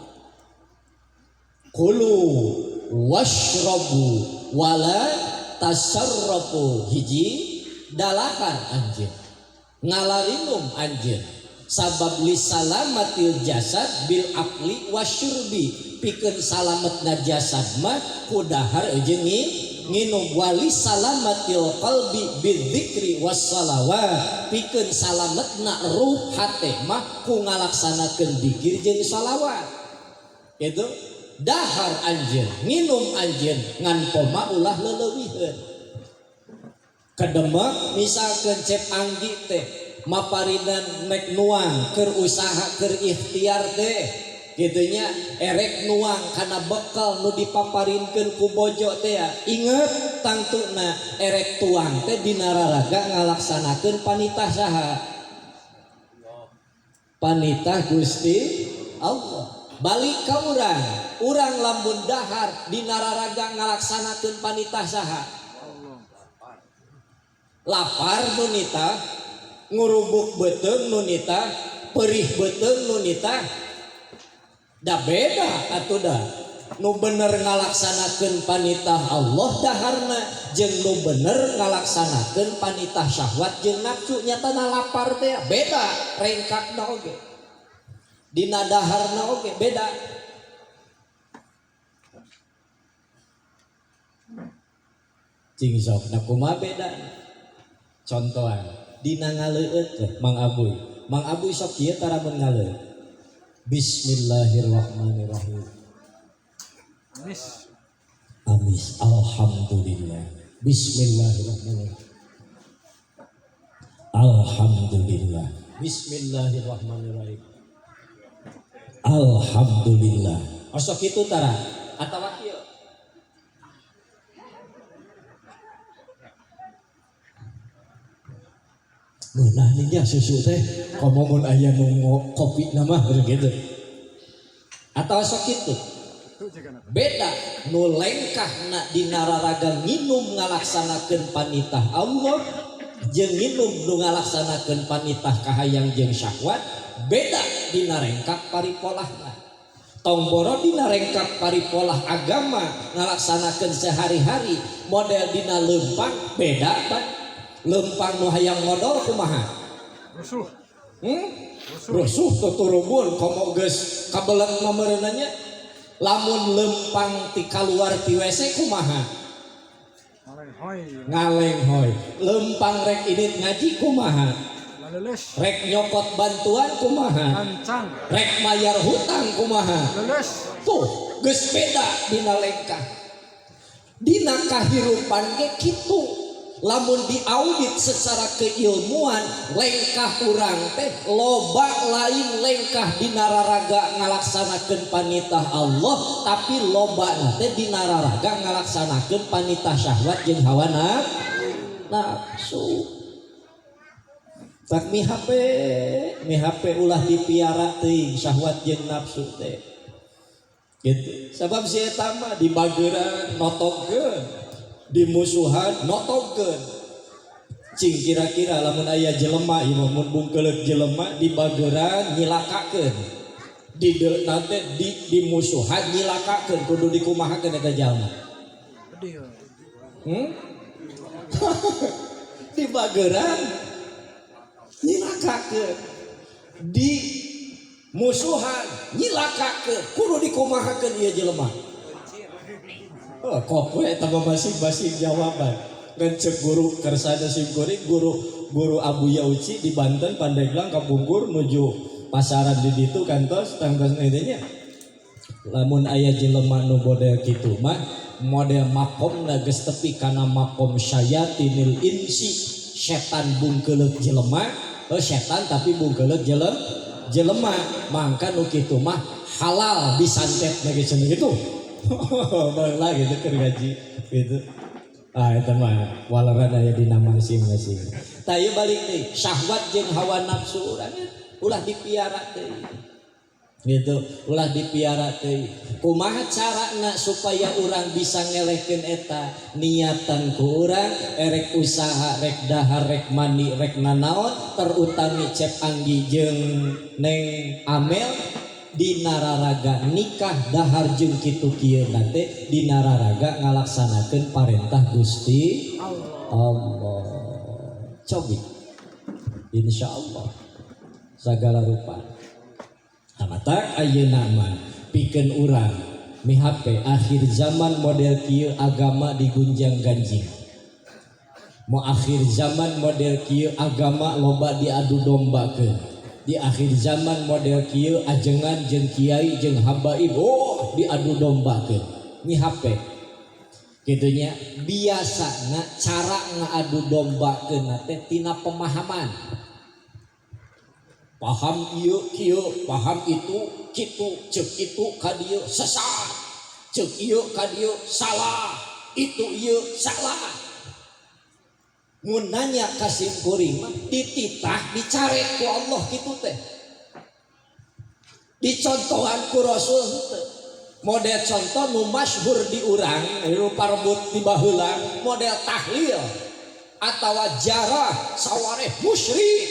A: Kulu washrabu wala tasarrafu hiji dalakan anjeun. Ngalarinum anjeun sabab li salamatil jasad bil akli wasyurbi pikeun salametna jasad mah ku dahar jeung nginum wali salamatil qalbi bidzikri wassalawat pikeun salametna ruh hate mah ku ngalaksanakeun dzikir jeung salawat gitu. Dahar anjeun nginum anjeun ngan poma ulah leleuwiheun. Kedemek misalkan cep anggi teh maparinan nek nuang keur usaha keur ikhtiar teh gitunya erek nuang kana bekal nu dipaparinkeun ku bojo teh ya inget tangtuna erek tuang teh dina raraga ngalaksanakeun panitah saha panitah Gusti Allah. Balik ka urang urang lamun dahar dina raraga ngalaksanakeun panitah saha lapar nunita ngurubuk beuteung nunita perih beuteung nunita da beda atuh da nu bener ngalaksanakeun panitah Allah daharna jeung nu bener ngalaksanakeun panitah syahwat jeung nafsu nyatana lapar teh beda rengkakna oge dina daharna oge beda. Cing sok na kumaha beda. Contohan dina ngaleueut teh Mang Abuy. Mang Abuy sok ieu tara mun ngaleueut. Bismillahirrahmanirrahim.
B: Amis.
A: Amis. Alhamdulillah. Bismillahirrahmanirrahim. Alhamdulillah. Bismillahirrahmanirrahim. Alhamdulillah. Osok kitu tara atawa kieu. Meunah nih nya susu teh komo mun aya nu kopi nama gitu. Atau sok kitu. Beda nu lengkahna dina raraga nginum ngalaksanakeun panitah Allah jeung nginum nu ngalaksanakeun panitah kahayang jeung syahwat beda dina rengkak paripolahna. Tong boro dina rengkak paripolah agama ngalaksanakeun sehari-hari model dina leumpang beda pan. Lempang nu hayang modal kumaha?
B: Rusuh.
A: Rusuh tuturubun komo geus kabelet mah nya. Lamun lempang ti kaluar ti WC kumaha?
B: Ngalenghoy.
A: Ngalenghoy. Lempang rek init ngaji kumaha?
B: Laleles.
A: Rek nyokot bantuan kumaha?
B: Ancang.
A: Rek mayar hutang kumaha?
B: Laleles.
A: Tuh, geus beda dina lengkah. Dina kahirupan ge kitu, lamun diaudit secara keilmuan lengkah urang teh loba lain lengkah dina raraga ngalaksanakeun panitah Allah, tapi loba teh dina raraga ngalaksanakeun panitah syahwat jeung hawa nafsu. Tak mihape mihape ulah dipiara teuing syahwat jeung nafsu teh gitu. Sabab si eta mah dibageuran notogkeun, dimusuhan notogkeun. Cing kira-kira lamun aya jelema ieu mah mun bungkeuleuk jelema dibageuran nyilakakeun, di nanti dimusuhan nyilakakeun, kudu dikumahakeun eta jalma?
B: Bedil.
A: Dibageuran nyilakakeun, di musuhan nyilakakeun, kudu dikumahakeun ieu jelema? Oh, kok we eta mah masing-masing jawaban. Ngan ceuk guru kersana simkuring, guru guru Abu Yauci di Banten, Pandeglang, Kapungkur nuju pasaran di ditu kantos tangtos nya. Lamun aya jelema nu model kitu mah model makomna geus tepi kana makom syayatinil insi, setan bungkeuleuk jelema, oh, setan tapi bungkeuleuk jelema, mangka nu kitu mah halal disantet ge cenah gitu. Baheula gitu keur ngaji gitu. Ah, eta mah waleran aya dina masing-masing. Tah, ieu balik deui, syahwat jeung hawa nafsu urang ulah dipiara teuing. Gitu, ulah dipiara teuing. Kumaha carana supaya urang bisa ngelehkeun eta? Niatan ku urang erek usaha, rek dahar, rek mandi, rek nanaon, terutami Cep Anggi jeung Neng Amel dina raraga nikah, dahar jeung kitu kieu teh dina raraga ngalaksanakeun parentah Gusti Allah. Cobi insyaallah sagala rupa. Matak ayeuna mah pikeun urang mihape akhir zaman model kieu agama digunjang-ganjing. Mau akhir zaman model kieu agama loba diadu dombakeun. Di akhir zaman model kieu ajengan jeung kiai jeung habaib, oh, diadu dombakeun. Mihape gitunya, biasana cara ngadu dombakeun teh tina pemahaman. Paham ieu kieu, paham itu kitu, ceuk itu ka dieu sesat, ceuk ieu ka dieu salah, itu ieu salah. Mun nanya ka simkuring mah dititah dicarek ku Allah kitu teh, dicontohan ku Rasul henteu. Model contoh nu masyhur di urang nu parebut di baheula model tahlil atawa jarah, sawareh musyrik,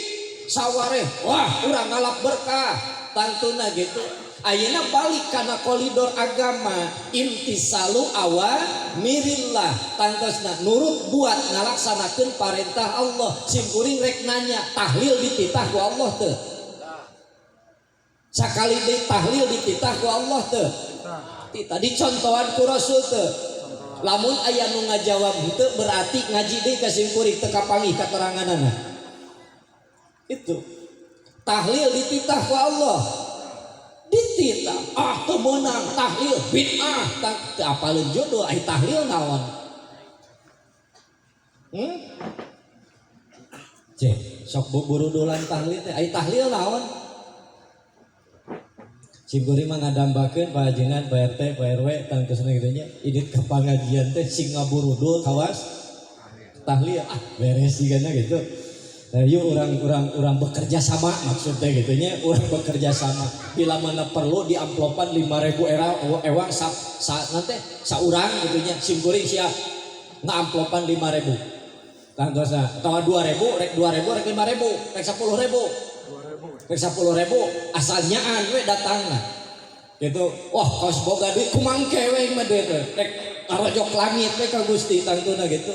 A: sawareh wah urang ngalap berkah tangtuna gitu. Ayeuna balik kana koridor agama, imtisalu awamirillah, tangtosna nurut buat ngalaksanakeun parentah Allah. Simkuring rek nanya, tahlil dititah ku Allah teu? Sakali deui, tahlil dititah ku Allah teu? Titah. Dicontohan ku Rasul teu? Lamun aya nu ngajawab henteu, berarti ngaji deui ka simkuring, teu kapanggih kateranganana. Itu tahlil dititah ku Allah, dititah. Ah, teu meunang tahlil, bid'ah. Teu apaleun jodoh ai tahlil naon? Cek sok buburudulan tahlil teh, ai tahlil naon? Simkuring mah ngadambakeun Pak Ajengan, Pak RT, Pak RW tangtosna kitu nya, indit ka pangajian teh sing ngaburudul kawas tahlil, ah beres sigana gitu. Nah, yuk orang orang orang bekerja sama maksudnya gitu nya, orang bekerja sama. Bila mana perlu di amplopan 5.000 era ewang sa, sa nanti saurang gitu nya, simkuring siap ngamplopan 5.000. Tangtosna atau 2.000, rek 2.000, rek 5.000, rek 10.000. Rek 10.000 asal nyaan we datangna. Gitu. Wah, kaos boga duit kumangke we mah duit teh. Rek ngarojok langit we ka Gusti tangtuna gitu.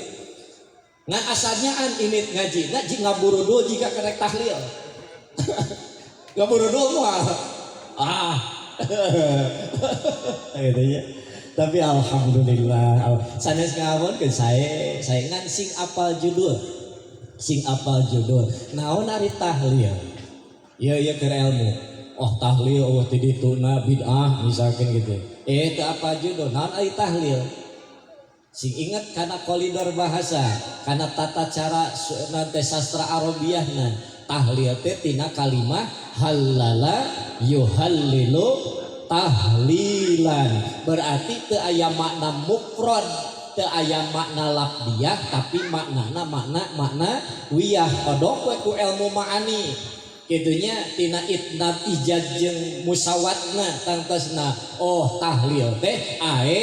A: Ngan asalnyaan ini ngaji, ngaji ngaburudul jika kerek tahlil. Ngaburudul mah. Ah. Gitu ya. Tapi alhamdulillah sanes ngawon ke saya ngan sing apal judul. Sing apal judul. Naon ari tahlil? Iya iya keur ilmu. Oh, tahlil, oh, ti dituna bid'ah misalkan gitu. Eh, teu apal judul, naon ari tahlil? Sing inget kana koridor bahasa, kana tata cara nanti sastra Arabiahna. Tahlil teh tina kalimah halala yuhallilu tahlilan. Berarti teu aya makna mufrad, teu aya makna lafdiyah, tapi maknana makna makna wiyah. Kodok we ku ilmu ma'ani. Kitunya tina itnab ijaz jeung musawatna tangtosna. Oh tahlil teh ae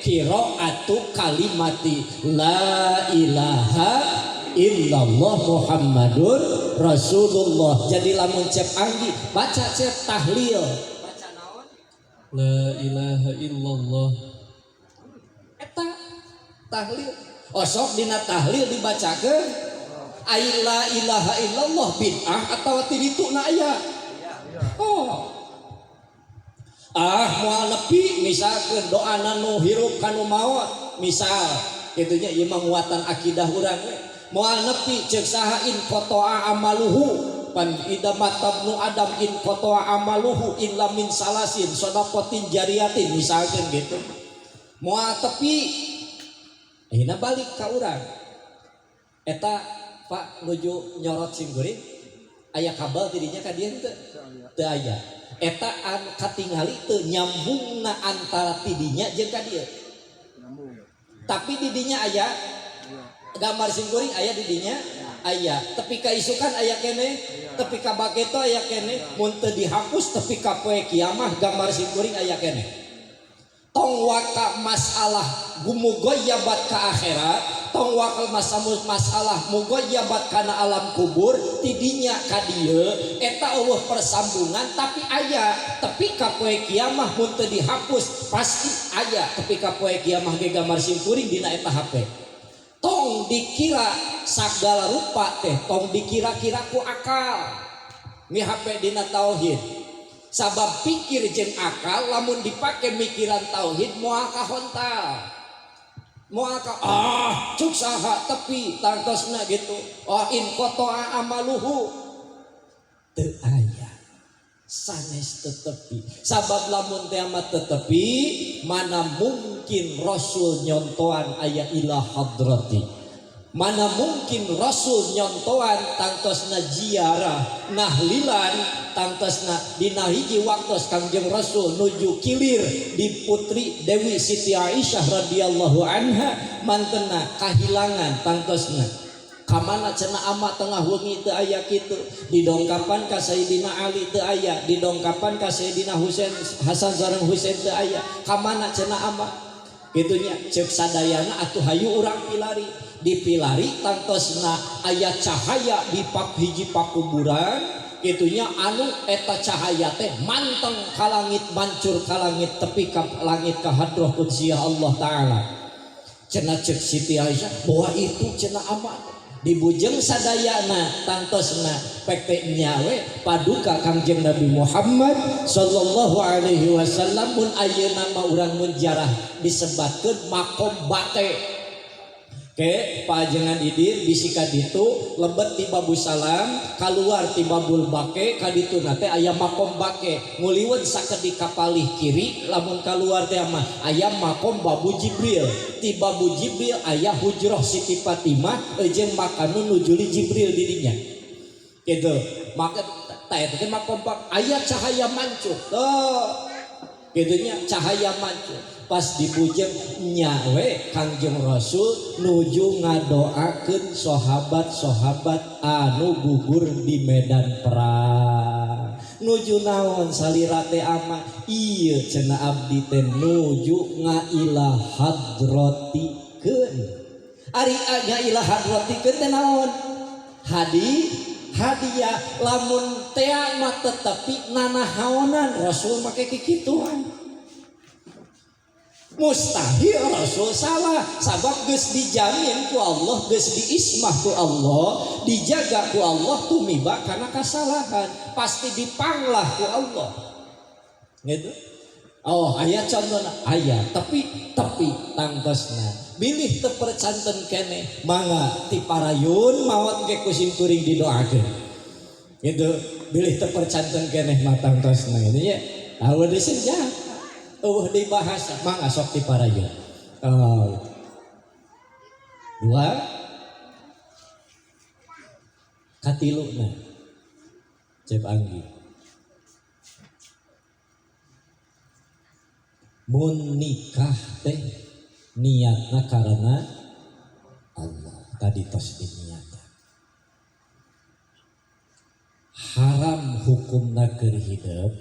A: qiraatu kalimati la ilaha illallah Muhammadur Rasulullah. Jadi lamun cep anggi baca cep tahlil. Baca naon?
D: La ilaha illallah.
A: Eta tahlil. Osok dina tahlil dibacakeun ai la ilaha illallah bid'ah atawa ti dituna aya. Oh. Ah moal nepi misalkeun doana nu hirup kanu maot misal kitunya ieu mah nguatan akidah urang we. Moal nepi ceuk saha in qata'a amaluhu pan ida matabnu adam in qata'a amaluhu illa min salasin shadaqatin jariyatin misalkeun gitu. Moal tepi ayeuna balik ka urang. Eta Pak nuju nyorot sim kuring aya kabel tidinya ka dieu teu? Teu aya. Eta an katingali teu nyambungna antara tidinya jeung ka dieu.
B: Nyambung.
A: Tapi didinya aya gambar sim kuring aya didinya aya. Tepi ka isukan aya keneh, tepi ka baketo aya keneh, mun teu dihapus tepi ka poe kiamah gambar sim kuring aya keneh. Tong waka masalah gumugoyabat ka akhirat, tong waka masalah mugoyabat kana alam kubur, tidinya ka dieu eta eueuh persambungan tapi aya tepi ka poe kiamah mun teu dihapus pasti aya tepi ka poe kiamah ge gambar sim kuring dina eta HP. Tong dikira sagala rupa teh tong dikira-kira ku akal. Mi HP dina tauhid. Sabab pikir jeung akal lamun dipake mikiran tauhid moal kahontal. Moal ka ah cuk saha tepi tangtosna gitu. Oh in qata'a amaluhu. Teu aya. Sanes tetepi. Sabab lamun teh amat tetepi mana mungkin Rasul nyontoan aya ila hadrati. Mana mungkin Rasul nyontoan tangtosna ziarah nahlilan tangtosna dina hiji waktos Kangjeng Rasul nuju kilir di putri Dewi Siti Aisyah radhiyallahu anha mantena kahilangan tangtosna kamana cenah ama tengah wengi teu aya kitu didongkapan ka Sayyidina Ali teu aya didongkapan ka Sayyidina Husain Hasan sareng Husain teu aya kamana cenah ama kitunya ceuk sadayana atuh hayu urang pilari dipilari tangtosna aya cahaya di pak hiji pakuburan kitunya anu eta cahaya teh manteng ka langit mancur ka langit tepi ka langit ka hadroh qudsiyah Allah taala cenah ceuk Siti Aisyah bahwa itu cenah ama dibujeng sadayana tangtosna pek teh nyawe paduka Kangjeng Nabi Muhammad sallallahu alaihi wasallam mun ayeuna mah urang mun jarah disebatkeun makom bate ke pajengan idir bisi ka ditu lebet ti Babu Salam kaluar ti Babul Bake ka ditu na teh aya makom bake nguliweun sakedik ka palih kiri lamun kaluar teh mah aya makom Babu Jibril ti Babu Jibril aya hujroh Siti Fatimah jeung makanu nujuli Jibril di dinya gitu maka tah eta teh makom bake aya cahaya mancuk tuh gitunya cahaya mancuk pas dibujeng nyawe Kangjeng Rasul nuju ngadoakeun sahabat-sahabat anu gugur di medan perang nuju naon salira teh ama ieu cenah abdi teh nuju ngaila hadratikeun ari ngaila hadratikeun teh naon hadiah lamun tea mah tetepi nanahaonan Rasul make kikituan mustahil Rasul salah sabab geus dijamin ku Allah geus diismah ku Allah dijaga ku Allah tumiba karena kesalahan pasti dipanglah ku Allah gitu. Oh aya contohna aya tepi tepi tangtosna bilih teu percanten keneh mangga ti parayun maot ge ku sim kuring didoakeun gitu bilih teu percanten keneh mah tangtosna gitu nya eueuh deui senjata eueuh deui bahasa mangga sok ti parayun. Oh. Dua katiluna Cep Anggi. Mun nikah teh niatna karena Allah tadi tos diniatan. Haram hukumna keur hidep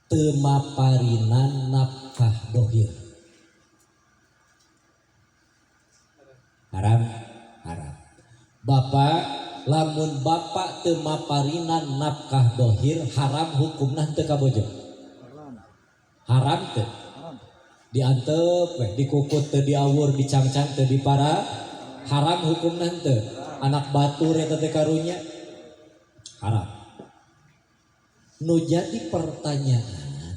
A: teu maparinan nafkah dohir. Haram, haram. Bapak lamun bapak teu maparinan nafkah dohir haram hukumna teu kabojo. Haram teu. Diantep weh, dikukut teu diawur, dicangcang teu dipara, haram hukumna teu. Anak batur eta teh karunya haram. Nu jadi pertanyaan,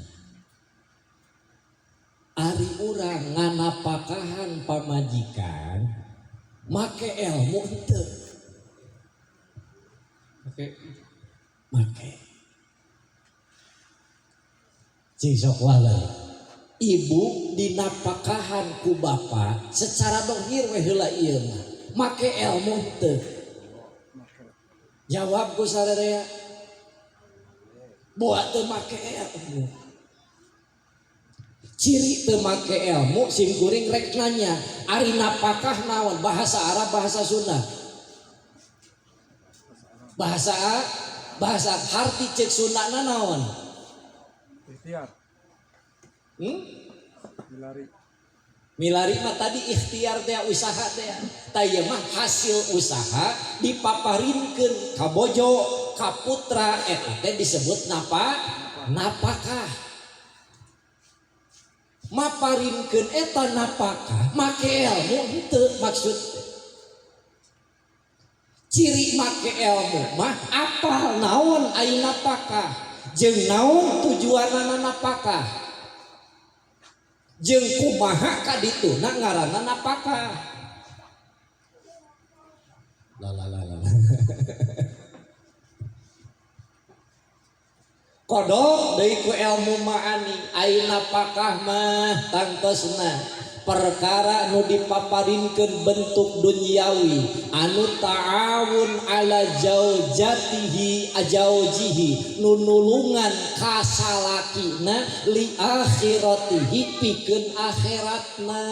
A: ari urang nganapakahan pamajikan make ilmu henteu?
D: Make.
A: Make. Cing sok walai. Ibu dinapakahan ku bapa secara dohir we heula ieu mah. Make ilmu henteu? Jawab ku sararea. Boa teu make ilmu. Ciri teu make ilmu sim kuring rek nanya, ari napakah naon? Bahasa Arab, bahasa Sunda. Bahasa bahasa harti cek Sundana naon?
B: Ikhtiar. Milari.
A: Milari mah tadi ikhtiar teh usaha teh. Tah ieu mah hasil usaha dipaparinkeun ka bojo, ka putra eta teh disebut napakah. Maparinkeun eta napakah make ilmu henteu maksud. Ciri make ilmu mah apal naon ari napakah, jeung naon tujuanana napakah. Jeung kumaha ka dituna ngaranna napakah. La la la la. Kodok deui ku ilmu ma'ani ai napakah mah tangtosna perkara nu dipaparinkeun bentuk duniawi anu ta'awun ala jaujatihi ajaujihi nu nulungan ka salakina li akhiratihi pikeun akhiratna.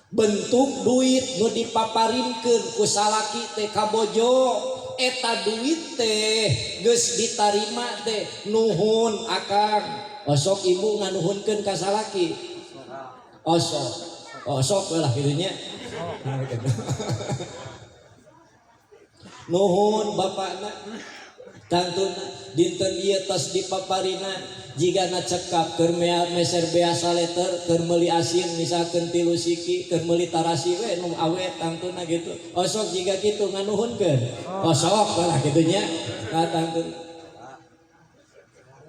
A: Bentuk duit nu dipaparinkeun ku salaki teh ka bojo eta duit teh geus ditarima teh nuhun akang. Osok ibu nganuhunkeun ka salaki. Osok, osok lah gitu nya. Nuhun bapakna, tantuna dinten ieu tos dipaparina jigana cekap keur meser beasa leter keur meuli asin misalkeun 3 siki keur meuli tarasi we nu awet tantuna gitu. Osok jiga kitu nganuhunkeun. Osok lah kitu nya. Nah, tantuna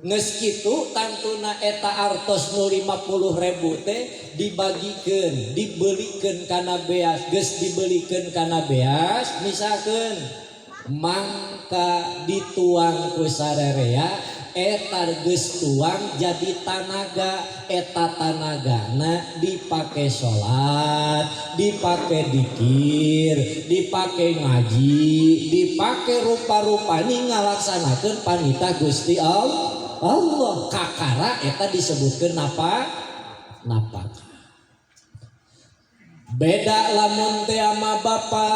A: geus kitu tantuna eta artos nu 50.000 teh dibagikeun, dibelikeun kana beas, geus dibelikeun kana beas misalkeun mangka dituang ku sarerea eta geus tuang jadi tanaga, eta tanagana dipake salat, dipake dikir, dipake ngaji, dipake rupa-rupani ngalaksanakeun panitah Gusti Allah. Allah kakara eta disebutkeun napa? Napakah. Beda lamun teh ama bapa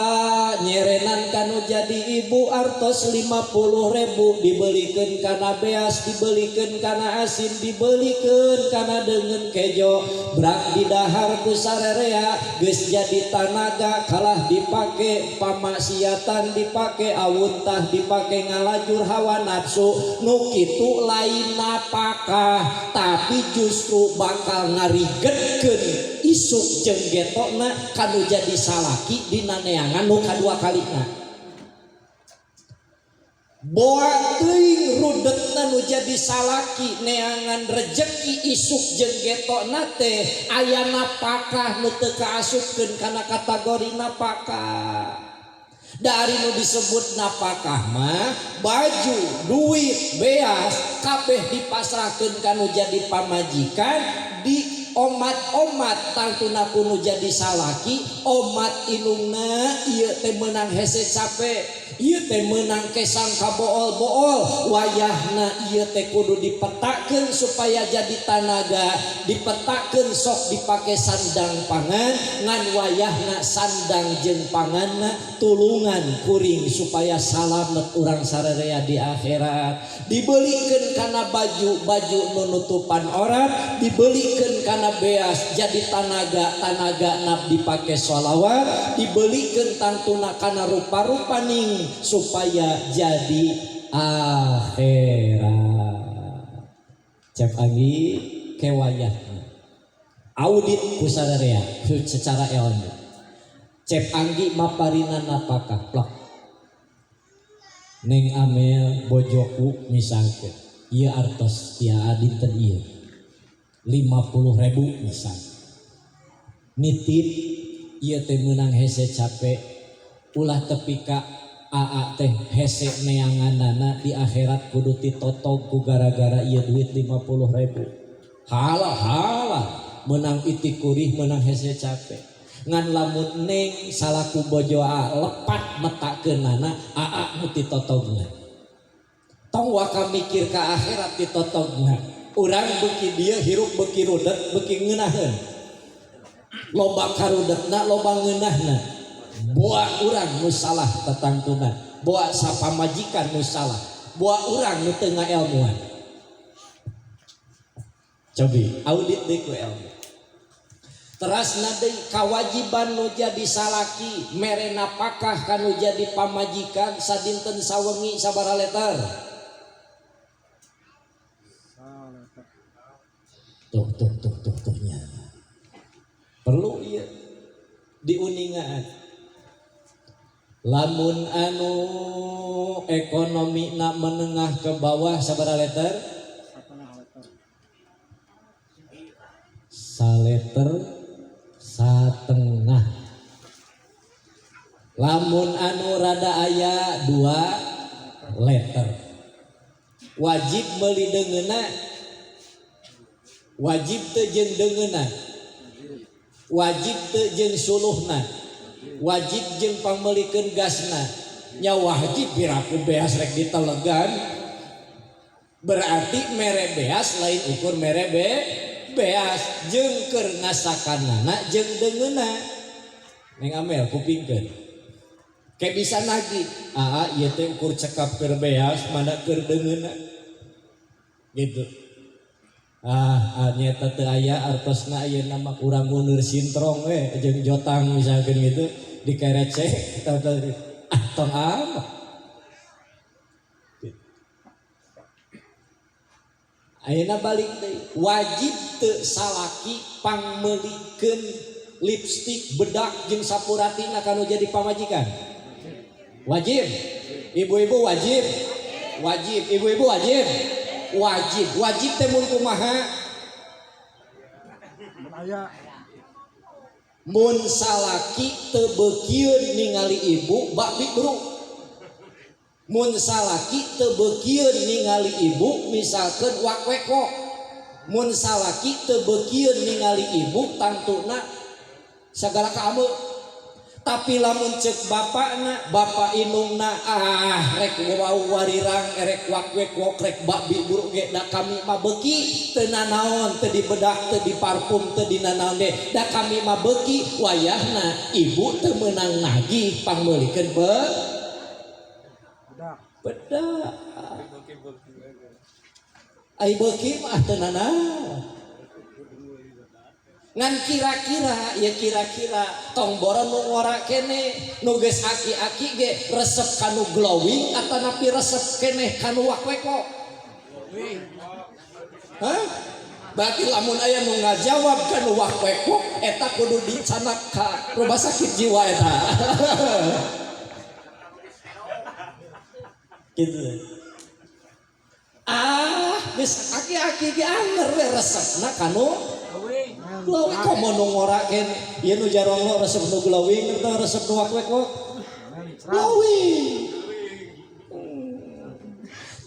A: nyerenan kanu jadi ibu artos 50.000 dibelikeun kana beas, dibelikeun kana asin, dibelikeun kana deungeun kejo, brak didahar ku sarerea geus jadi tanaga kalah dipake pamaksiatan, dipake awuntah, dipake ngalajur hawa nafsu. Nu kitu lain napakah tapi justru bakal ngarigetkeun isuk jeung getokna kanu jadi salaki dina neangan nu kadua kalina. Boa teuing rudetna nu jadi salaki neangan rejeki isuk jeung getokna teh aya napakah nu teu kaasupkeun kana kategori napakah. Dari nu disebut napakah mah baju, duit, beas kabeh dipasrahkeun kanu jadi pamajikan di Omat-omat tangtuna ku nu jadi salaki, omat indungna ieu teh meunang hese capek, ieu teh meunang kesang kabool-bool. Wayahna ieu teh kudu dipetakeun supaya jadi tanaga, dipetakeun sok dipake sandang pangan, ngan wayahna sandang jeung panganna tulungan kuring supaya salamet urang sararea di akhirat. Dibelikeun kana baju, baju nu nutupan aurat, dibelikeun kana beas jadi tanaga, tanaga nap dipake sholawat, dibelikeun tangtuna kana rupa-rupaning supaya jadi akhirat. Cep Anggi kewayahna audit ku sararea secara ilmu. Cep Anggi maparina napakah plak Neng Amel bojoku misalkan ieu artos tia dinten ieu 50.000 misal nitip ieu teh meunang hese capek ulah tepi ka aa teh hese neanganana di akhirat kudu ditotog ku gara-gara ieu duit 50.000. Halah halah meunang itik kurih meunang hese capek. Ngan lamun neng salaku bojo aa lepat metakeunana aa nu ditotogna. Tong waka mikir ka akhirat ditotogna. Urang beuki dieu hirup beuki rudet beuki ngeunaheun. Loba karudetna loba ngeunahna. Boa urang nu salah tatangtuna, boa sapamajikan nu salah, boa urang nu teu ngaelmuan. Cobi audit deui ku ilmu. Terasna deui kawajiban nu jadi salaki mere napakah kanu jadi pamajikan sadinten sawengi sabaraha liter?
B: Saleta.
A: Tuh tuh tuh tuh tuhnya. Perlu ieu diuningaan. Lamun anu ekonomi na menengah ke bawah sabaraha liter?
B: Satengah liter.
A: Saliter satengah. Lamun anu rada aya 2 liter. Wajib meuli deungeunna. Wajib teu jeung deungeunna. Wajib teu jeung suluhna. Wajib jeung pangmeulikeun gasna. Nya wajib piraku beas rek ditelegan. Berarti mere beas lain ukur mere beas jeung keur ngasakanana jeung deungeunna. Neng Amel kupingkeun. Kayak bisa nagih. Aa ieu teh ukur cekap keur beas mana keur deungeunna. Gitu. Ah, nyata teu aya artosna ayeuna mah urang nguneur sintrong we jeung jotang misalkan gitu dikerecek ah tong amat. Gitu. Ayeuna balik deui wajib teu salaki pangmeulikeun lipstik bedak jeung sapuratina kanu jadi pamajikan. Wajib. Ibu-ibu wajib. Wajib. Ibu-ibu wajib. Wajib. Wajib teh mun kumaha?
B: Mun aya.
A: Mun salaki teu beukieun ningali ibu bakbi bro. Mun salaki teu beukieun ningali ibu misalkeun wakweko. Mun salaki teu beukieun ningali ibu tangtuna sagala kaameu. Tapi lamun cek bapakna, bapak indungna ah rek wau warirang rek wakwek rek bakbi buruk ge da kami mah beuki teu nanaon teu dibedak teu diparfum teu dinanaon ge da kami mah beuki wayahna ibu teu meunang nagih pangmeulikeun
B: bedak.
A: Bedak. Ai beuki mah teu nanaon. Ngan kira-kira ya kira-kira tong boro nu ngora kene nu geus aki-aki ge resep kanu glowing atanapi resep keneh kanu wakweko. Hah? Berarti lamun aya nu ngajawab kanu wakweko eta kudu dicanak ka rumah sakit jiwa eta. Gitu. Ah, geus aki-aki ge anger we resepna kanu glowing. Komo nu ngora kene ieu nu jaronglo resep nu glowing atau resep nu wakwek-wok? Glowing.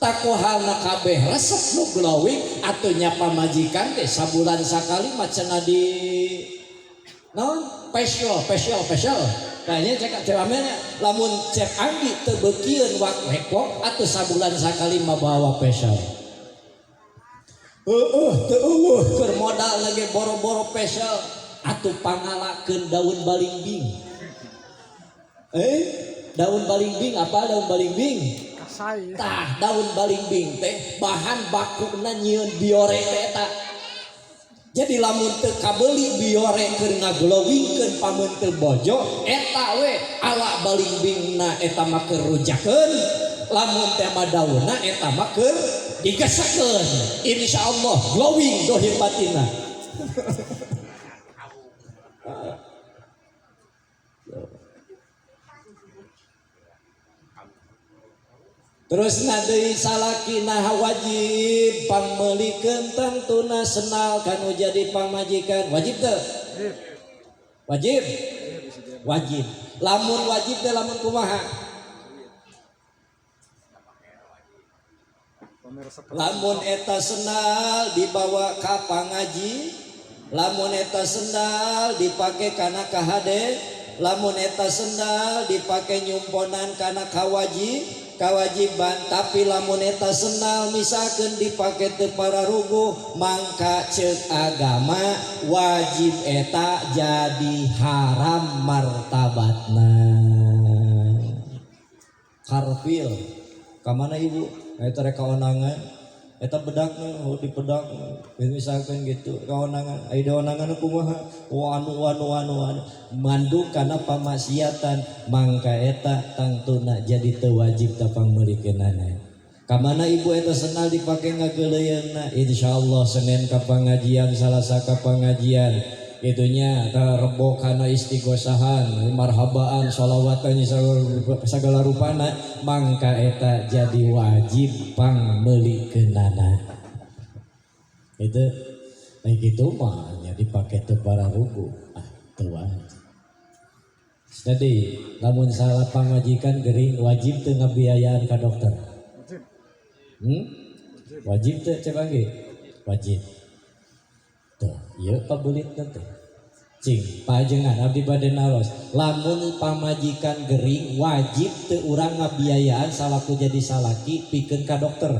A: Takohalna kabeh resep nu glowing atuh nya pamajikan teh sabulan sakali mah cenah di naon facial facial facial. Kayaknya cek ceramahnya lamun cek Anggi teu beukieun wak wekok atuh sabulan sakali mah bawa facial. Heueuh teu eueuh keur modal lagi boro-boro facial atuh pangalakeun daun balingbing. Daun balingbing apa daun balingbing?
B: Kasai.
A: Tah daun balingbing teh bahan bakuna nyieun biore teh eta. Jadi lamun teu kabeuli biore keur ngaglowingkeun pameunteun bojo eta we ala balingbingna eta mah keur rujakeun, lamun teh mah daunna eta mah keur digesekeun. Insyaallah glowing dohir batinna. Terus deui salaki nah wajib pangmeulikeun tangtuna senal kanu jadi pamajikan. Wajib teu? Wajib. Wajib. Lamun wajib teh lamun kumaha? Lamun eta sendal dibawa ka pangaji, lamun eta sendal dipake kana kahade, lamun eta sendal dipake nyumponan kana kawaji, kawajiban. Tapi lamun eta sendal misalkan dipake teu pararuguh mangka ceuk agama wajib eta jadi haram martabatna. Karpil ka mana ibu? Eta rek kaonangan, eta bedakna, oh dipedak, misalkan gitu, kaonangan, ai daonangan kumaha? Wah anu anu anu anu, mandung kana pamaksiatan, mangka eta tangtuna jadi teu wajib tapangmeulikeunana. Ka mana ibu eta sendal dipake ngageuleuyeunna? Insyaallah Senin ka pangajian, Salasa ka pangajian, itunya rebo kana istighosahan, marhabaan, sholawatan segala rupana, mangka eta jadi wajib pangmeulikeunana. Itu nah gitu mah nya dipake teu pararuguh, ah teu wajib. Jadi lamun salah pamajikan gering wajib teu ngabiayaan ka dokter.
B: Wajib.
A: Wajib teu cek lagi? Wajib. Tuh, ieu pabeulit teh. Cing, pajengan abdi bade naros. Lamun pamajikan gering wajib teu urang ngabiayaan salaku jadi salaki pikeun ka dokter.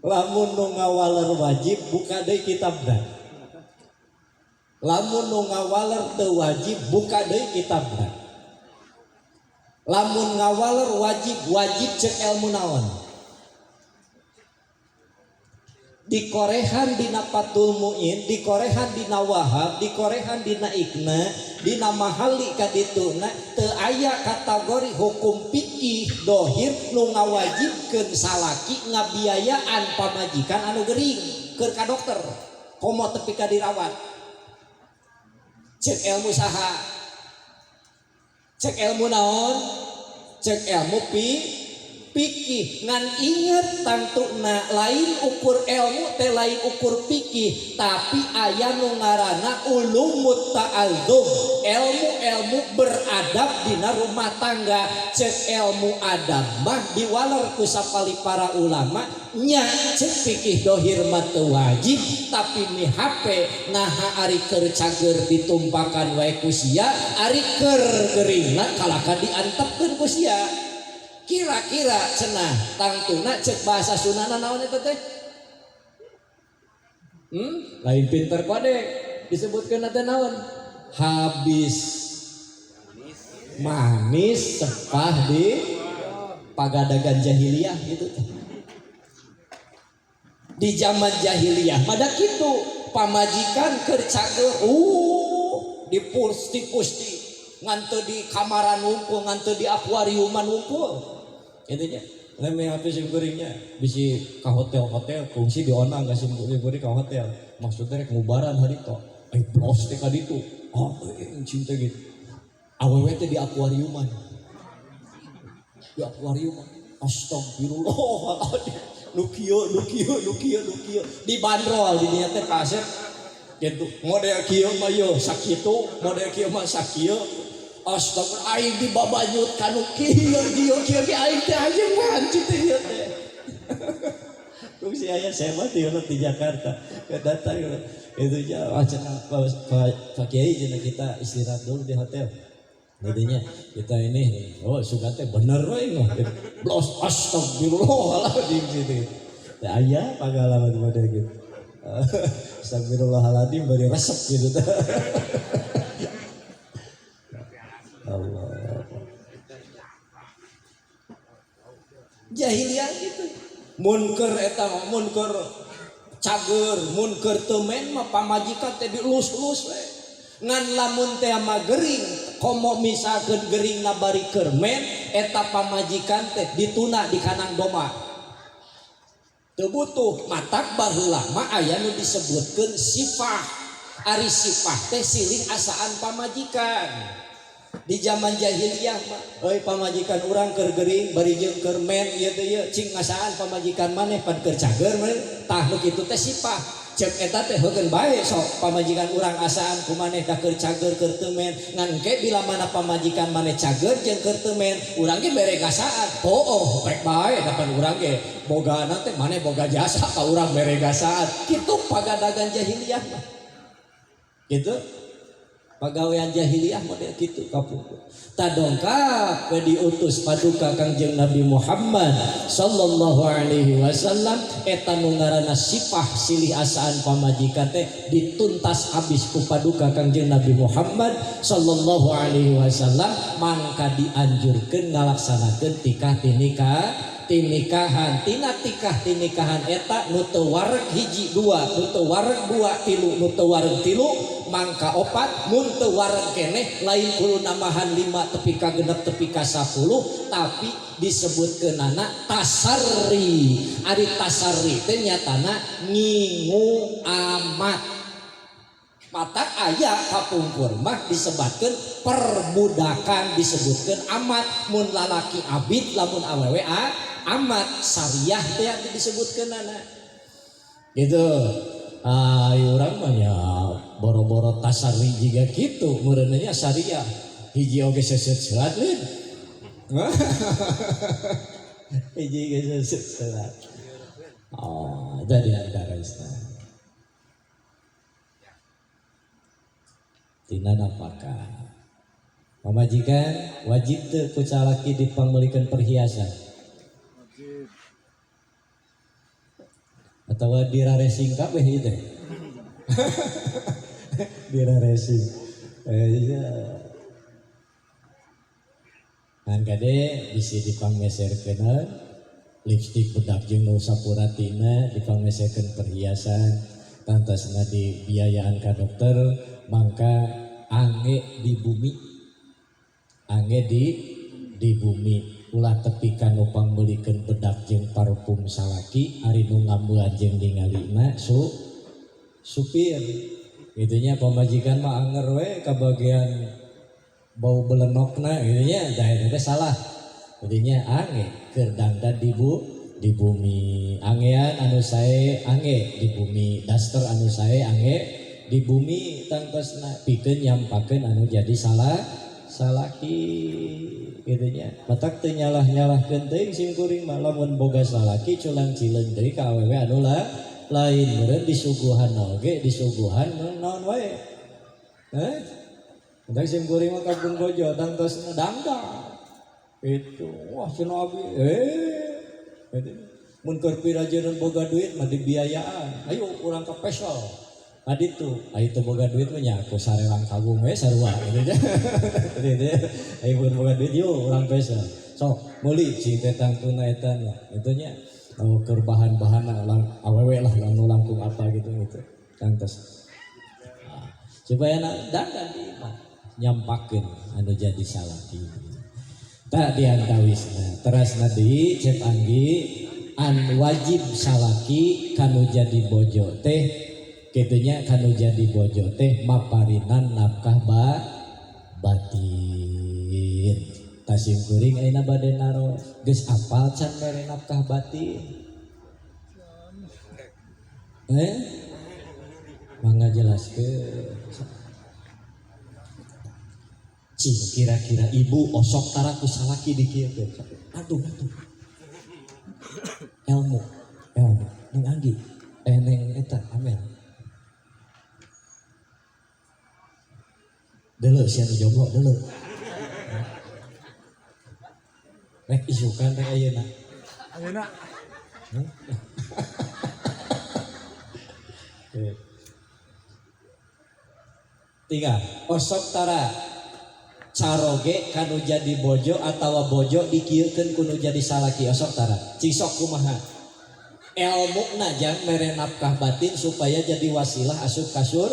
A: Lamun nu ngawaler wajib buka deui kitabna. Lamun nu ngawaler teu wajib buka deui kitabna. Lamun ngawaler wajib, wajib cek ilmu naon. Dikorehan dina Fathul Muin, dikorehan dina Wahab, dikorehan dina Ikna, dina Mahali kadituna teu aya kategori hukum fikih dohir nu ngawajibkeun salaki ngabiayaan pamajikan anu gering keur ka dokter komo tepi ka dirawat. Cek ilmu saha? Cek ilmu naon? Cek ilmu fikih. Ngan inget tangtuna lain ukur ilmu teh lain ukur fikih, tapi aya nu ngaranna ulumut ta'adzum, ilmu-ilmu beradab dina rumah tangga. Cek ilmu adab mah diwaler ku sapali para ulama nya cek fikih dohir mah teu wajib, tapi mihape naha ari keur cager ditumpakan wae ku sia, ari keur geuringna kalaka diantepkeun ku sia. Kira-kira cenah tangtuna cek bahasa Sundana naon eta teh? Lain pinter kode disebutkeun teh naon? Habis manis sepah di pagadagan jahiliyah gitu teh. Di zaman jahiliyah pada kitu pamajikan keur cager dipusti-pusti ngan teu di kamaran wungkul ngan teu di akuariuman wungkul. Intinya leme habis sim kuringnya bisi ka hotel-hotel kungsi dionang ka sim kuring ka hotel maksudnya rek ngubaran harita ai blos teh ka ditu oh cinta gitu awewe teh di akuariuman di akuariuman astagfirullah nu kieu nu kieu nu kieu nu kieu dibanderol di dinya teh kasep Gitu model kieu mah yeuh sakitu, model kieu mah sakieu. Astagfirullah aing dibabanyut kanu kieu kieu kieu ge aing teh ajengan kitu ieu teh. Kungsi aya saya mah di Jakarta. Datang itu ya cenah Pak Kiai cenah kita istirahat dulu di hotel. Jadinya kita ini oh suka teh bener we mah. Blos astagfirullahaladzim gitu. Teh aya pangalaman model gitu. Astagfirullahaladzim bari resep gitu teh. Allah. Jahiliyah gitu. Munker eta munker cager, munker teu men mah pamajikan teh dielus-elus we. Ngan lamun teh mah gering, komo misalkeun geringna bari keur men, eta pamajikan teh dituna di kanang doma. Teu butuh matak baheula mah aya nu disebutkeun sifah. Ari sifah teh silih asaan pamajikan. Di zaman jahiliyah mah euy pamajikan urang keur gering bari jeung keur men ieu teh ieu cing ngasaan pamajikan maneh pan keur cager maneh tah nu kitu teh sifah. Cek eta teh heukeun bae sok pamajikan urang asaan ku maneh da keur cager keur teu men ngan engke bila mana pamajikan maneh cager jeung keur teu men urang ge bere ngasaan. Oh rek bae da pan urang ge bogana teh maneh boga jasa ka urang bere ngasaan. Kitu pagadagan jahiliyah mah. Gitu. Pagawean jahiliyah model kitu kapungkur. Tadongkap we diutus paduka Kangjeng Nabi Muhammad sallallahu alaihi wasallam eta nu ngaranna sifah silih asaan pamajikan teh dituntas habis ku paduka Kangjeng Nabi Muhammad sallallahu alaihi wasallam mangka dianjurkeun ngalaksanakeun tikah tinikah tinikahan tina tikah tinikahan eta nu teu wareg hiji dua nu teu wareg dua tilu nu teu wareg tilu mangka opat mun teu wareg keneh lain kudu nambahan 5 tepi ka 6 tepi ka 10 tapi disebutkeunana tasarri. Ari tasarri teh nyatana ngingu amat. Mata aya kapungkur mah disebatkeun perbudakan disebutkeun amat mun lalaki abid lamun awewe amat syariah teh disebutkeunana. Gitu. Ayo urang mah nya boro-boro tasarri jiga kitu meureunna nya syariah. Hiji oge seset-selat lin. Hiji oge seset-selat. Oh, jadi antara Islam. Tina napakah. Pamajikan wajib teu ku salaki dipangmeulikeun perhiasan.
B: Wajib.
A: Atawa diraresing kabeh ieu teh. Diraresing. Iya. Ngan kade bisi dipangmeserkeun lipstik bedak jeung nu sapuratina dipangmeserkeun perhiasan tangtosna dibiayaan ka dokter mangka ange di bumi. Ange di bumi ulah tepi ka nu pangmeulikeun bedak jeung parfum salaki ari nu ngambean jeung ningalina supir. Gitunya pamajikan mah anger we ka bagian bau belenokna gitunya tah eta teh salah. Jadinya ange keur dangdan di bumi. Angean anu sae ange di bumi, daster anu sae ange di bumi tangtosna pikeun nyampakeun anu jadi salah salaki gitunya. Matak teu nyalah-nyalahkeun teuing sim kuring mah lamun boga salaki culang cileung deui ka awewe anu lain meureun disuguhan oge disuguhan naon wae. Matak sim kuring mah kampung bojo tangtosna dangdang. Itu wah cenah abi gitu. Mun keur pirajeun boga duit mah dibiayaan. Ayo urang ka pesel. Aditu, ayo teu boga duit mah nya aku sarelang kagung we sarua gitu nya. Gitu nya. Ayo mun boga duit yuk urang pesel. Sok meuli cing teh tangtuna eta nya. Itu nya oh, keur bahan-bahan lang awewe lah anu langkung apa gitu gitu. Tangtos. Nah, supaya na dandan di imah nyampakeun anu jadi salaki. Tak diantawisna terasna deui cep anggi an wajib salaki kanu jadi bojo teh kitunya kanu jadi bojo teh maparinan nafkah batin. Tasim kuring ayeuna bade naros geus apal can mere nafkah batin? Mangga jelaskeun. Cing kira-kira ibu osok tara ku salaki dikieukeun. Aduh atuh. Ilmu, ilmu neng Anggi, neng eta Amel. Deuleu sia nu jomblo deuleu. Rek isukan rek ayeuna.
B: Ayeuna.
A: Tiga, osok tara caroge kanu jadi bojo atawa bojo dikieukeun kudu jadi salaki osok tara. Cing sok kumaha? Elmuna jang mere nafkah batin supaya jadi wasilah asup kasur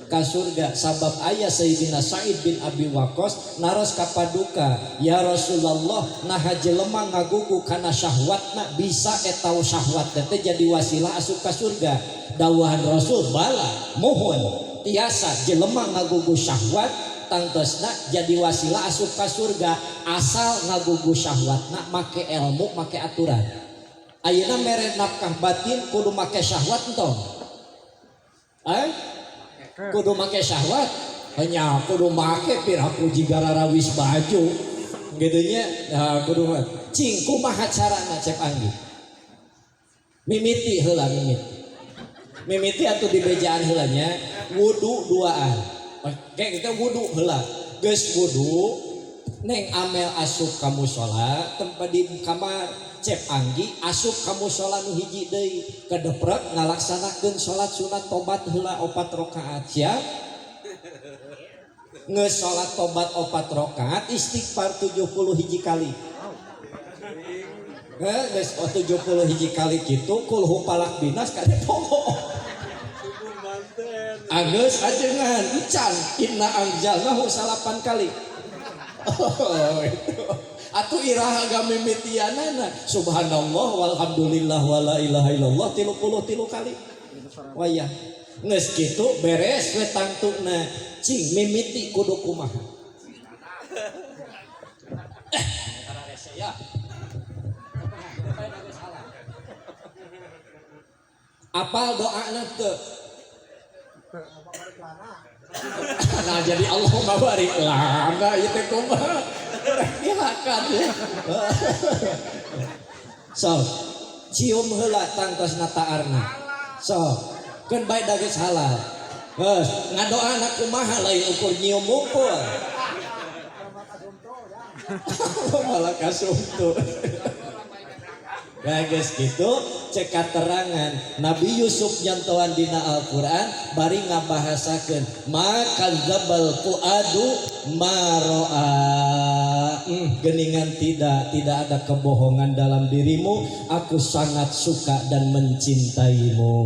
A: ka surga. Sabab ayah Sayyidina Sa'id bin Abi Waqqas naros ka paduka, ya Rasulullah, naha jelema ngagugu kana syahwatna bisa eta syahwat teh jadi wasilah asup ka surga. Dawuhan Rasul bala mohon tiasa jelema ngagugu syahwat tangtosna jadi wasilah asup ka surga asal ngagugu syahwatna make ilmu make aturan. Ayeuna mere nafkah batin kudu make syahwat entong? Kudu make syahwat hanya kudu make piraku jiga rarawis baju gitu nya. Nah, kudu cing kumaha carana cep Anggi mimiti heula mimiti atuh di bejaan heula nya wudu duaan. Oke kita wudu heula geus wudu neng Amel asup ka musala tempat di kamar cep Anggi asup ka musala nu hiji deui kedeprek ngalaksanakeun salat sunat tobat heula 4 rakaat siap geus salat tobat 4 rakaat istighfar 70 hiji kali. Geus 70 hiji kali kitu kulhu palak binas kade poho. Agus ajengan encan inna anjalnahu 9 kali. Oh, itu. Atuh iraha gamimitianana subhanallah walhamdulillah wala ilaha illallah 33 kali. Wayah geus kitu beres we tangtuna cing mimiti kudu kumaha. Apal doana teu? Nah jadi Allahumma barik lana ieu teh kumaha? Dihakan ya. So, cium heula tangtosna taarna. So, keun bae da geus halal. Geus, ngadoana kumaha lain ukur nyium mungkul. Malah kasumtu. Nah geus kitu cek katerangan Nabi Yusuf nyantoan dina Al-Qur'an bari ngabahasakeun makadzabal fuadu ma ra'a. Geningan tidak ada kebohongan dalam dirimu, aku sangat suka dan mencintaimu.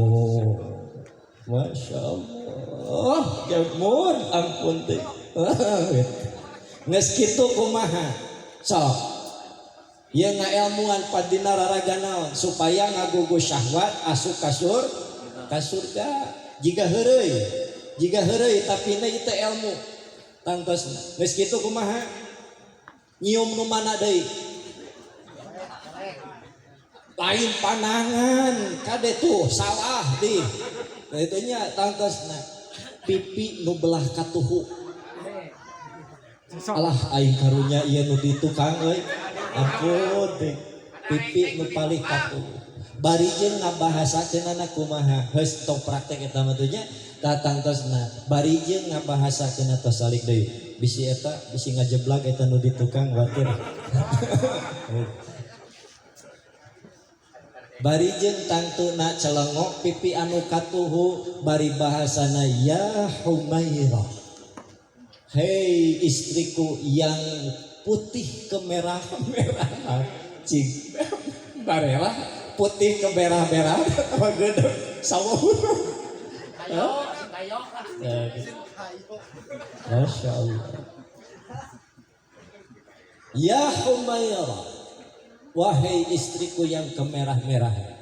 A: Masya Allah, jamun ampun teh. Geus kitu kumaha? Sok ieu ngaelmuan padina raraga naon supaya ngagugu syahwat asup kasur ka surga. Jiga heureuy tapi na ieu teh ilmu tangtosna. Geus kitu kumaha? Nyium nu mana deui? Lain panangan kade tuh salah di. Nah itu nya tangtosna pipi nu belah katuhu. Alah aing karunya ieu nu di tukang euy. Ampun teh pipi nu palih katuhu. Bari jeung ngabahasakeunana kumaha? Geus tong praktek eta mah teh nya tatangtosna. Bari jeung ngabahasakeunna tos salik deui. Bisi eta bisi ngajeblag eta nu di tukang watir. Bari jeung tangtuna celengok pipi anu katuhu bari bahasana ya Humairah. Hei istriku yang putih kemerah-merahan. Cing barelah putih kemerah-merahan apa gedeg sawah. Masya Allah. Ya Humairah, wahai istriku yang kemerah-merahan.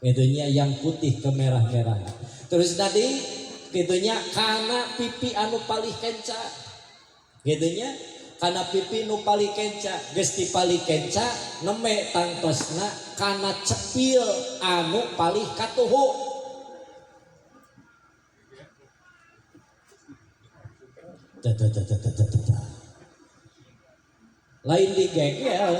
A: Itunya yang putih kemerah-merahan. Terus tadi gitunya kana pipi anu palih kenca. Gitunya kana pipi nu palih kenca, geus ti palih kenca neme tangtosna kana cepil anu palih katuhu. Tata. Lain digegel.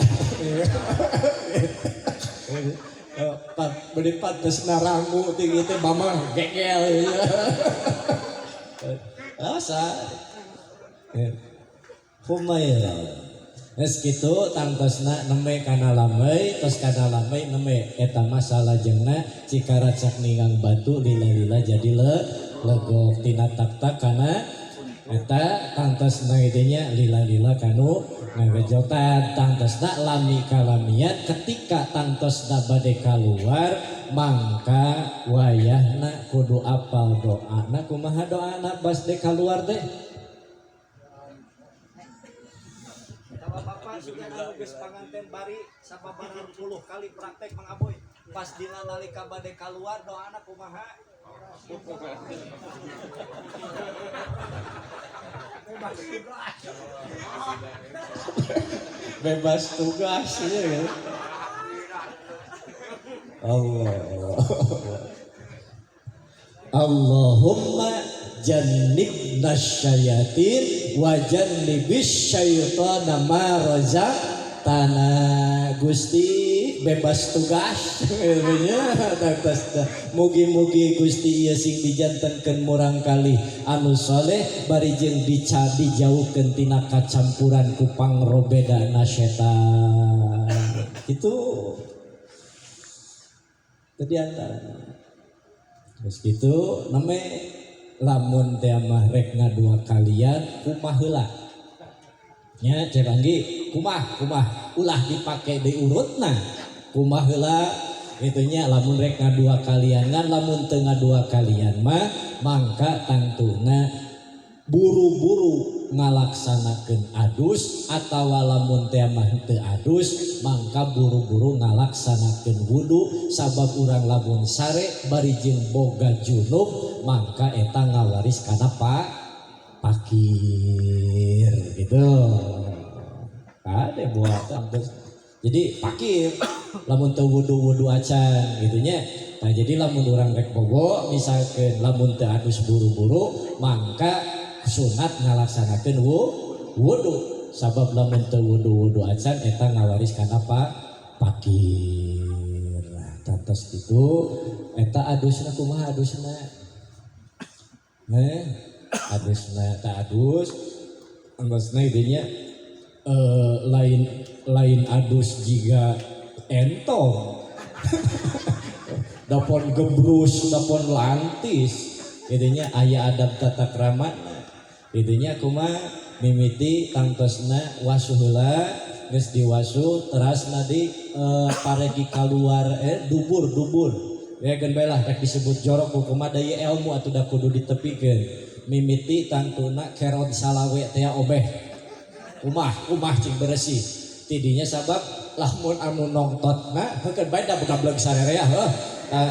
A: Beli pantes narangu tinggi teh mama gegel. Asa. Humaira. Geus kitu tangtosna neme kana lamai, tos kana lamai neme eta masalah jengna cikaracak ningang batu lila-lila jadi legok tina tak-tak kana eta tangtosna nya lila-lila kanu ngagejotan tangtosna lami kalamian ketika tangtosna bade kaluar mangka wayahna kudu apal doana kumaha doana bas de kaluar teh. Bapak sudah geus panganten bari sababaraha puluh kali praktek Mang Aboy pas dina nalika bade kaluar doana kumaha? Bebas tugas ya. Allah. Allahumma jannibna syayatin wa jannibis syaitana ma razaqtana. Gusti bebas tugas ilmunya. Mugi-mugi Gusti ieu sing dijantenkeun murang kali anu soleh bari jeung dijauhkeun tina kacampuran ku pangrobedana setan. Itu tadi antara. Terus gitu name lamun teh mah rek ngadua kalian kumaha heula nya cek anggi kumaha kumaha ulah dipake diurutna kumaha heula kitu nya lamun rek ngadua kalian ngan lamun teu ngadua kalian mah mangka tangtuna buru-buru ngalaksanakeun adus atawa lamun teh mah teu adus mangka buru-buru ngalaksanakeun wudu sabab urang lamun sare bari jeung boga junub mangka eta ngawaris kana pakir gitu. Ada buat terus. Jadi pakir lamun teu wudu-wudu acan gitu nya. Nah jadi lamun urang rek bogo misalkeun lamun teu adus buru-buru mangka sunat ngalaksanakeun wudu sabab lamun teu wudu-wudu acan eta ngawaris kana pakir. Nah, tantos kitu eta adusna kumaha adusna? Adusna ta adus anggeusna dinya lain adus jiga entong. Dapon gebrus, dapon lantis. Dinya aya adab tata krama. Itunya kuma mimiti tangtosna wasuh heula geus diwasuh terasna di paregi kaluar dubur ya geun bae lah rek disebut jorok kumaha da ieu ilmu atuh da kudu ditepikeun mimiti tangtuna kerod salawe teh obeh kumah cing beresih tidinya sabab lamun anu nongtotna heukeun bae da begableng sarerea heuh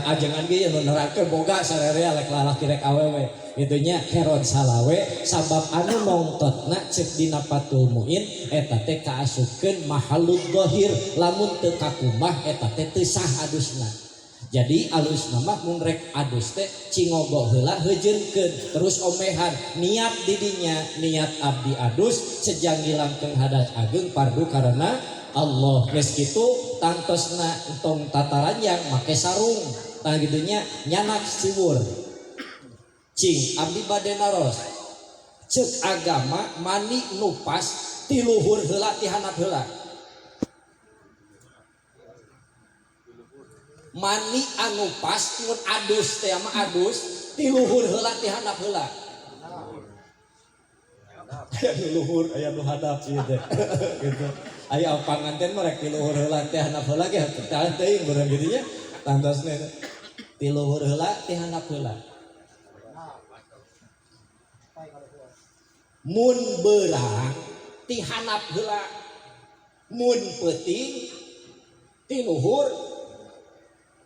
A: ajengan ge nu nerangkeun boga sarerea rek lalaki rek awewe itunya kerod salawe sabab anu nongtotna cek dina Fathul Muin eta teh kaasupkeun mahalud zahir lamun teu kakumah eta teh teu sah adusna. Jadi alusna mah mun rek adus teh cingogo heula heujeunkeun terus omehan niat didinya niat abdi adus sejang ngilangkeun hadas ageng fardu karena Allah. Geus kitu tangtosna entong tataranjang make sarung tah gitunya nyanak siwur cing abdi bade naros cek agama mani nu pas ti luhur heula ti handap heula mani anu pas mun adus teh mah adus ti luhur heula ti handap heula aya nu luhur aya nu handap ieu teh gitu aya panganten mah rek ti luhur heula ti handap heula ge teu teuing urang kitu nya tangtosna ti luhur heula ti handap heula. Mun beurang ti handap heula mun peuting ti luhur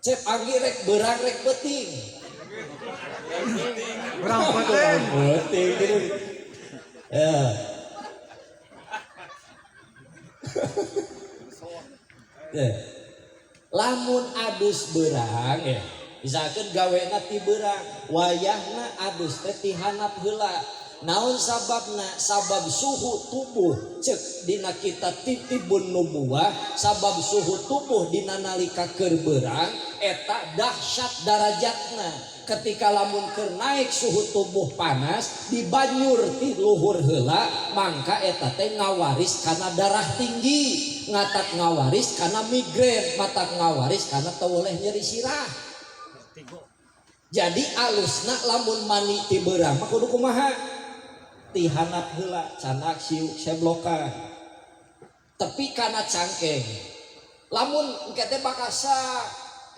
A: cep anggi rek beurang rek peuting
B: berang peuting
A: peuting gitu ya. Ya. Lamun adus beurang ya misalkan gawena ti beurang wayahna adus teh ti handap heula. Naon sababna? Sabab suhu tubuh cek dina kita titibun nubuah, sabab suhu tubuh dina nalika keur beurang eta dahsyat darajatna. Ketika lamun keur naik suhu tubuh panas dibanyur ti luhur heula mangka eta teh ngawaris kana darah tinggi, ngatak ngawaris kana migrain, matak ngawaris kana teu boleh nyeri sirah. Jadi alusna lamun mani ti beurang mah kudu kumaha? Ti handap heula canak siuk seblokan. Tepi kana cangkeng. Lamun engke teh bakasa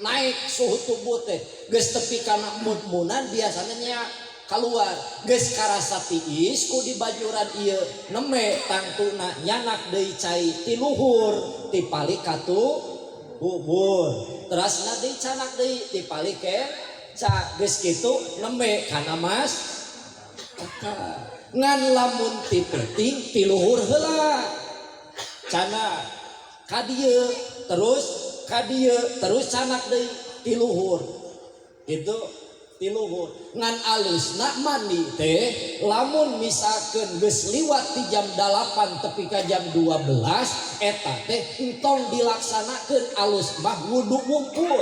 A: naik suhu tubuh teh geus tepi kana mud-munan biasanya nya keluar geus karasa tiis ku dibajuran ieu neme tangtuna nyanak deui cai ti luhur ti palik ka kubur terasna deui canak deui ti palik ke ca geus kitu neme kana mas ngan lamun ti peuting ti luhur heula canak ka dieu terus ka dieu terus canak deui ti luhur itu ti luhur ngan alusna mandi teh lamun misalkeun geus liwat ti jam 8 tepi ka jam 12 eta teh entong dilaksanakeun alus mah wudu wungkul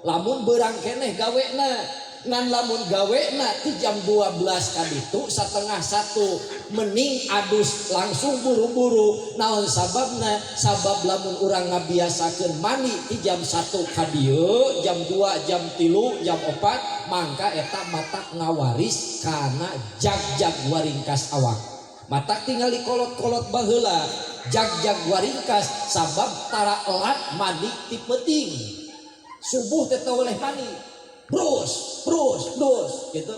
A: lamun beurang keneh gawena ngan lamun gawena ti jam 12 ka ditu setengah satu mending adus langsung buru-buru. Naon sababna? Sabab lamun urang ngabiasakeun mandi ti jam 1 ka dieu jam 2 jam 3 jam 4 mangka eta matak ngawaris kana jag-jag waringkas awak. Matak tingali kolot-kolot baheula jag-jag waringkas sabab tara elat mandi ti peuting subuh teh teu oleh mandi brus brus brus gitu.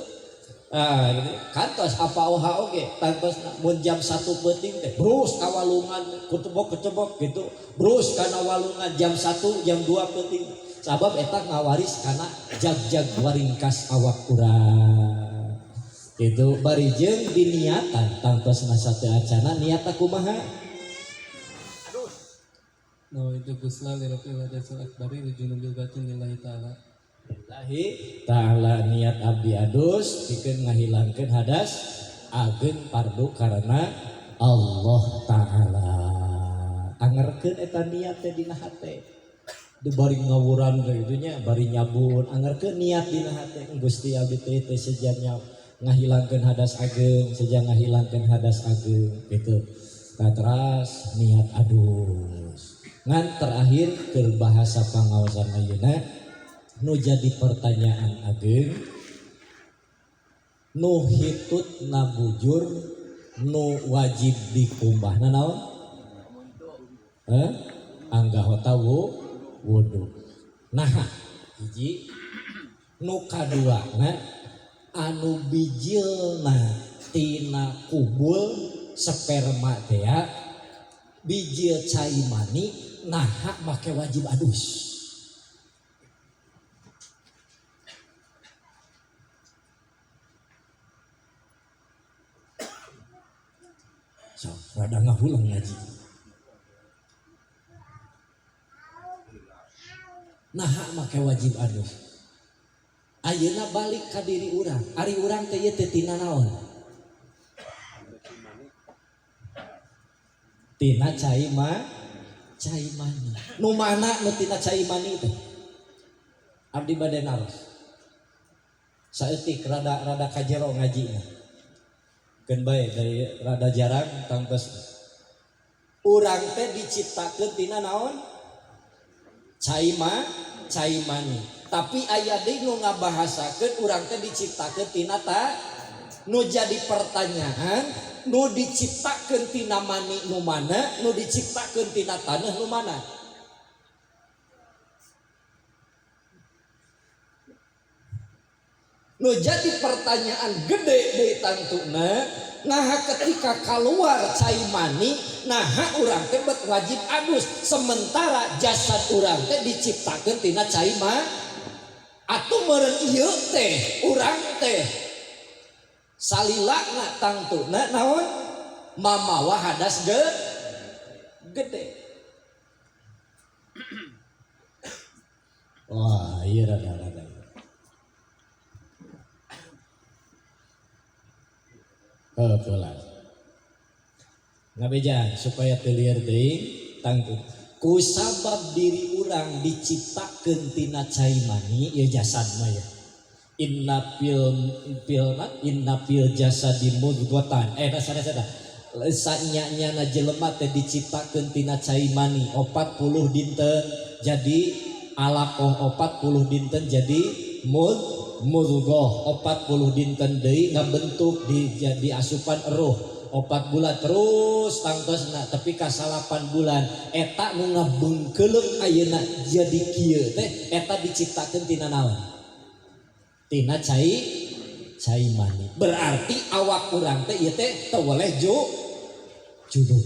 A: Ah gitu. Kantos apa oha oge tantos mun jam 1 peuting teh brus ka walungan kutebok-ketebok gitu brus kana walungan jam 1 jam 2 peuting sabab eta ngawaris kana jag-jag waringkas awak urang gitu. Bari jeung diniatan tangtos sateu acana niat kumaha?
D: Nawaitu ghusla li raf'il hadatsil akbari li junubil batin lillahi ta'ala.
A: Lillahi ta'ala niat abdi adus pikeun ngahilangkeun hadas ageng fardu karena Allah ta'ala. Angerkeun eta niat teh dina hate. Di bari ngawuran teh kitu nya, bari nyabun, angerkeun niat dina hate. Gusti abdi teh teh sejanya ngahilangkeun hadas ageng, seja ngahilangkeun hadas ageng gitu. Nah, teras niat adus. Ngan terakhir keur bahasa pangaosan ayeuna nu jadi pertanyaan ageng nu hitut na bujur nu wajib dikumbahna naon? Anggahota wudu. Nah, hiji nu kaduana anu bijilna tina kubul sperma teh bijil cai mani naha make wajib adus. So, rada ngahulang ngaji. Naha make wajib adus. Ayeuna balik ka diri urang. Ari urang teh ieu teh tina naon? Tina cai ma, cai mani. Nu mana nu tina cai mani teh? Abdi bade naros. Saeutik rada kajero ngajina. Keun bae dari rada jarang tangtos. Urang teh diciptakeun tina naon? Cai ma, cai mani. Tapi aya deui nu ngabahasakeun urang teh diciptakeun tina ta? Nu jadi pertanyaan, nu diciptakeun tina mani nu mana, nu diciptakeun tina taneuh nu mana? Nu jadi pertanyaan gede deui tangtuna, naha ketika keluar cai mani, naha urang teh bet wajib adus, sementara jasad urang teh diciptakeun tina cai ma. Atuh meureun ieu teh urang teh salilana tangtuna naon? Mamawa hadas gede. Wah, ieu rada-rada. Heuh ngabejaan supaya teu lieur teuing tangtu. Ku sabab diri urang diciptakeun tina cai mani ieu jasad mah ya. Inna fil inna fil jasadi mudghatan. Sada sanya-nyana jelema teh diciptakeun tina cai mani 40 dinten jadi alaqah 40 dinten jadi mudghah 40 dinten deui ngabentuk di jadi asupan eruh 4 bulan terus tangtosna tepi ka 8 bulan eta nu ngabengkeleuk ayeuna jadi kieu teh eta diciptakeun tina naon? Tina cai mani. Berarti awak urang teh ieu teh teu weleh junub.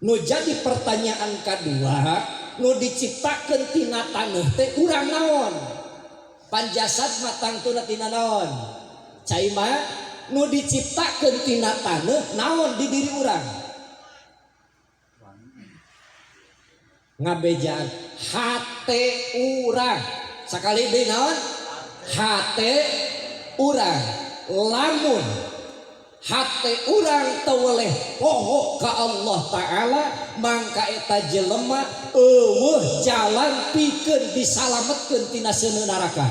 A: Nu jadi pertanyaan kadua, nu diciptakeun tina taneuh teh urang naon? Panjasad mah tangtuna tina naon? Cai mah nu diciptakeun tina taneuh naon di diri urang? Ngabejaan hate urang. Sakali deui naon? Hate urang. Lamun hate urang teu weleh poho ka Allah Ta'ala mangka eta jelema eueuh jalan pikeun disalametkeun tina seuneu neraka.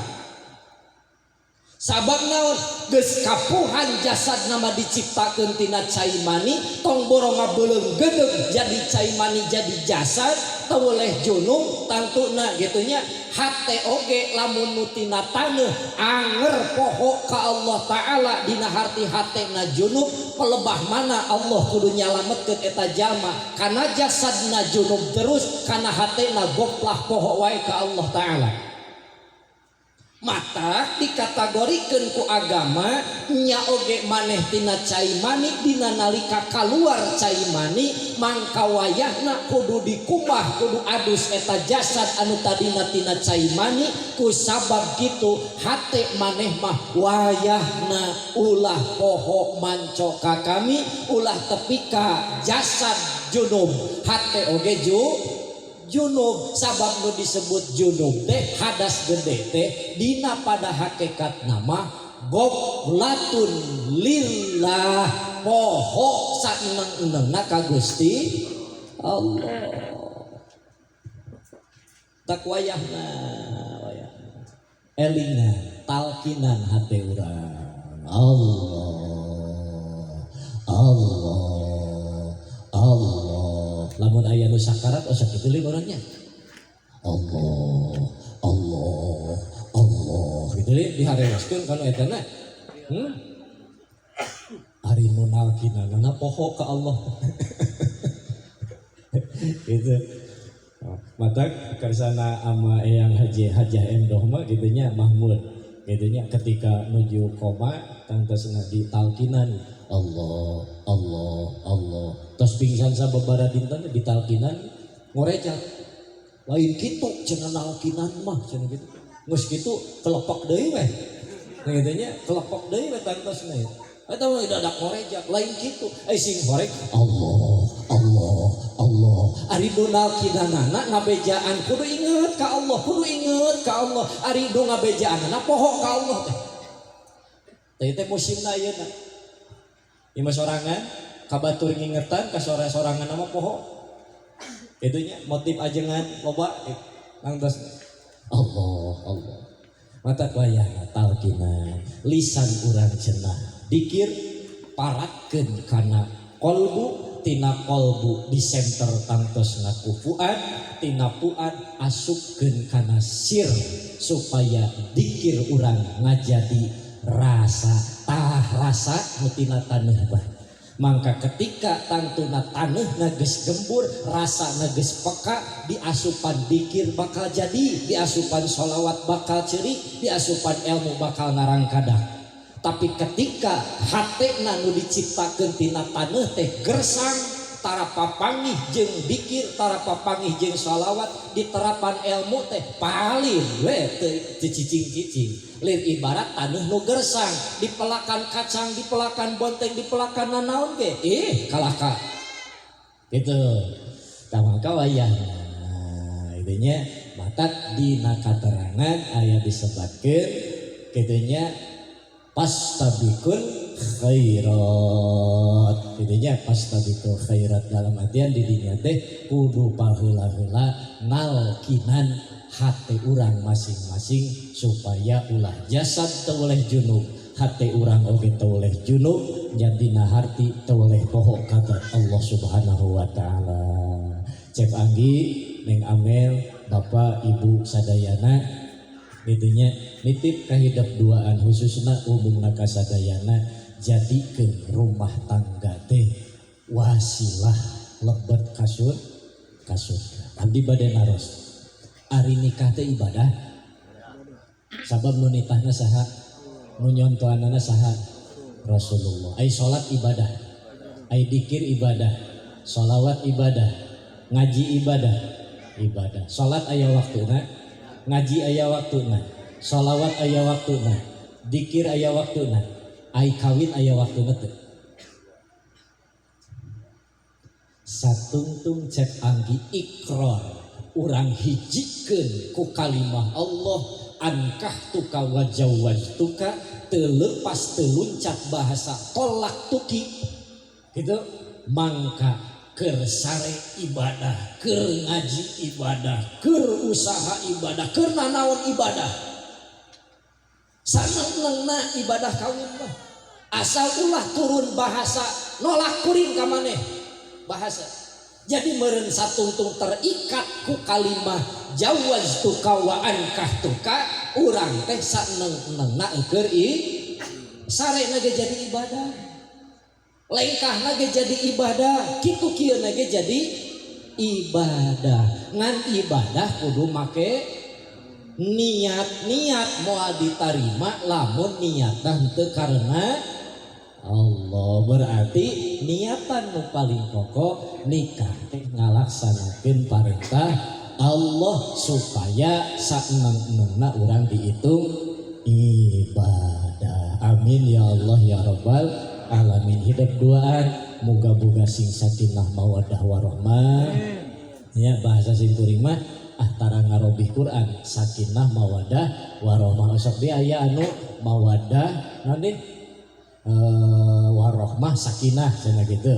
A: Sabab naon? Geus kapuhan jasad nama diciptakeun tina cai mani tong boro ngabeuleung gedeug jadi cai mani jadi jasad teu weleh junub tangtuna gitu nya. Hate oge lamun nu tina taneuh anger poho ka Allah Ta'ala dina harti hatena junub pelebah mana Allah kudu nyalametkeun eta jalma kana jasadna junub terus kana hatena goplah poho wae ka Allah Ta'ala. Mata dikategorikeun ku agama nya oge maneh tina cai mani dina nalika kaluar cai mani mangka wayahna kudu dikumbah kudu adus eta jasad anu tadina tina cai mani ku sabab kitu hate maneh mah wayahna ulah poho manco ka kami ulah tepi ka jasad junub hate oge junub sabab nu disebut junub teh hadas gede teh dina pada hakikat nama goflatun lillah poho saeneng-enengna ka Gusti Allah tak wayahna wayahna elingan talkinan hate urang Allah Allah Allah. Lamun aya nu sakarat oh sakitu leuh orangnya. Allah, Allah, Allah. Kitu leuh diharewaskeun kana eta na. Ari nu nalkinanana poho ka Allah. Gitu. Mata karsana ama eyang Haji Hajah Endoh mah kitu nya Mahmud. Kitu nya ketika nuju koma tangtosna ditalkinan Allah, Allah, Allah. Terus pingsan sababaraha dinten ditalkinan ngorejat. Lain kitu cenah nalkinan mah cenah kitu. Geus kitu kelepek deui weh. Nah kitu nya kelepek deui weh tangtosna. Eta mah dadak ngorejat lain kitu. Ai sing horeg Allah, Allah, Allah. Ari nu nalkinanana ngabejaan kudu inget ka Allah, kudu inget ka Allah. Ari nu ngabejaanana poho ka Allah teh. Teh teh musimna ayeuna. Ima sorangan kabatur ngingetan ka sore-sorangan nama poho. Itunya motif ajengan loba nangtos Allah Allah. Mata wayahna talkinan lisan urang cenah dikir paratkeun kana kolbu tina kolbu di center tangtosna ku fuad tina fuad asupkeun kana sir supaya dikir urang ngajadi rasa tah rasa nu tina taneuh bah. Mangka ketika tangtuna taneuhna geus gembur rasana geus peka diasupan dikir bakal jadi diasupan sholawat bakal ceurik diasupan ilmu bakal ngarangkadak. Tapi ketika hatena nu diciptakeun tina taneuh teh gersang tara papangih jeung dikir tara papangih jeung sholawat diterapan ilmu teh paling we teu cicing-cicing. Lir ibarat taneuh nu gersang dipelakan kacang dipelakan bonteng dipelakan nanaon ge ih kalahka gitu. Tah mangka wayahna itunya matak dina katerangan aya disebatkeun kitu nya Fastabikul khairat. Intinya fastabikul khairat dalam artian di dinya teh kudu paheula-heula nalkinan hati urang masing-masing supaya ulah jasad teu oleh junub, hati urang oge teu oleh junub, jadina harti teu oleh poho kata Allah Subhanahu wa taala. Cep Anggi, Neng Amel, Bapak Ibu sadayana gitunya nitip kahidep duaan khususna umumna kasadayana jadikeun rumah tangga teh wasilah lebet kasur kasurga. Abdi bade naros, ari nikah teh ibadah sabab nu nitahna saha, nu nyontoanana saha? Rasulullah. Ai salat ibadah, ai dikir ibadah, sholawat ibadah, ngaji ibadah, ibadah. Salat aya waktuna, ngaji aya waktuna, sholawat aya waktuna, dikir aya waktuna, ai kawin aya waktuna teu? Satungtung Cep Anggi ikrar urang hijikeun ku kalimah Allah ankah tuka wajawajtuka teu leupas teu luncat bahasa tolak tuki gitu mangka keur sare ibadah, keur ngaji ibadah, keur usaha ibadah, keur nanaon ibadah. Saneng-nengna ibadah kawin mah asal ulah turun bahasa nolak kuring ka maneh bahasa. Jadi meureun satungtung terikat ku kalimah jawaztuka wa ankahtuka urang teh saneng-nengna keur sarena ge jadi ibadah, lengkahna ge jadi ibadah, kitu kieu na ge jadi ibadah. Ngan ibadah kudu make niat, niat moal ditarima lamun niatna henteu karena Allah. Berarti niatan nu paling pokok nikah teh ngalaksanakeun parentah Allah supaya saeneng-enengna urang dihitung ibadah. Amin ya Allah ya Rabbal alamin. Hidup duaan muga-muga sing sakinah mawaddah warahmah. Ya bahasa sing kuring mah ah tara ngarobih Quran sakinah mawaddah warahmah. Sok di aya anu mawaddah naon warahmah sakinah cenah gitu.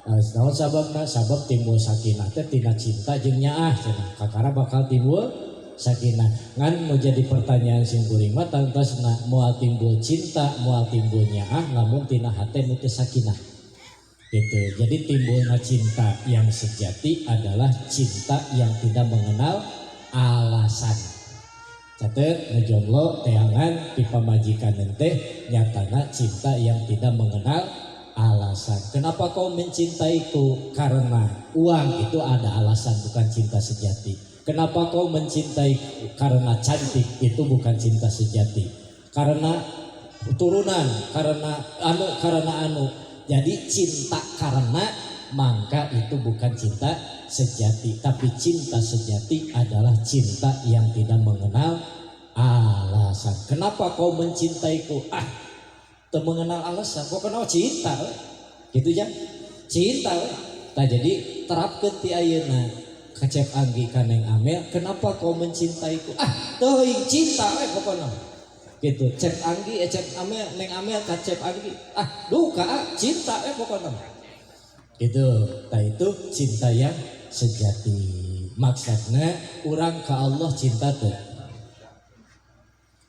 A: Naon sababna? Sabab timbul sakinah teh tina cinta jeung nyaah cenah. Kakara bakal timbul sakinah. Ngan nu jadi pertanyaan sing kuring mah tangtosna moal timbul cinta, moal timbul nyaah lamun tina hate nu teu sakinah. Gitu. Jadi timbulna cinta yang sejati adalah cinta yang tidak mengenal alasan. Catet nu jomblo teangan ti pamajikan teh nyatana cinta yang tidak mengenal alasan. Kenapa kau mencintaiku? Karena uang itu ada alasan, bukan cinta sejati. Kenapa kau mencintaiku? Karena cantik, itu bukan cinta sejati. Karena turunan, karena anu, karena anu. Jadi cinta karena maka itu bukan cinta sejati. Tapi cinta sejati adalah cinta yang tidak mengenal alasan. Kenapa kau mencintaiku? Ah, teu mengenal alasan. Kau kenal cinta, we. Gitu ya? Cinta, we. Nah, jadi terapkeun ti ayeuna. Kacep Anggi ka Neng Amel, kenapa kau mencintaiku? Ah, teuing cinta we pokona. Gitu. Cep Anggi, Cep Amel, Neng Amel ka Cep Anggi. Ah, duka ah, cinta we pokona. Gitu. Nah, itu cinta yang sejati. Maksudnya urang ka Allah cinta teu.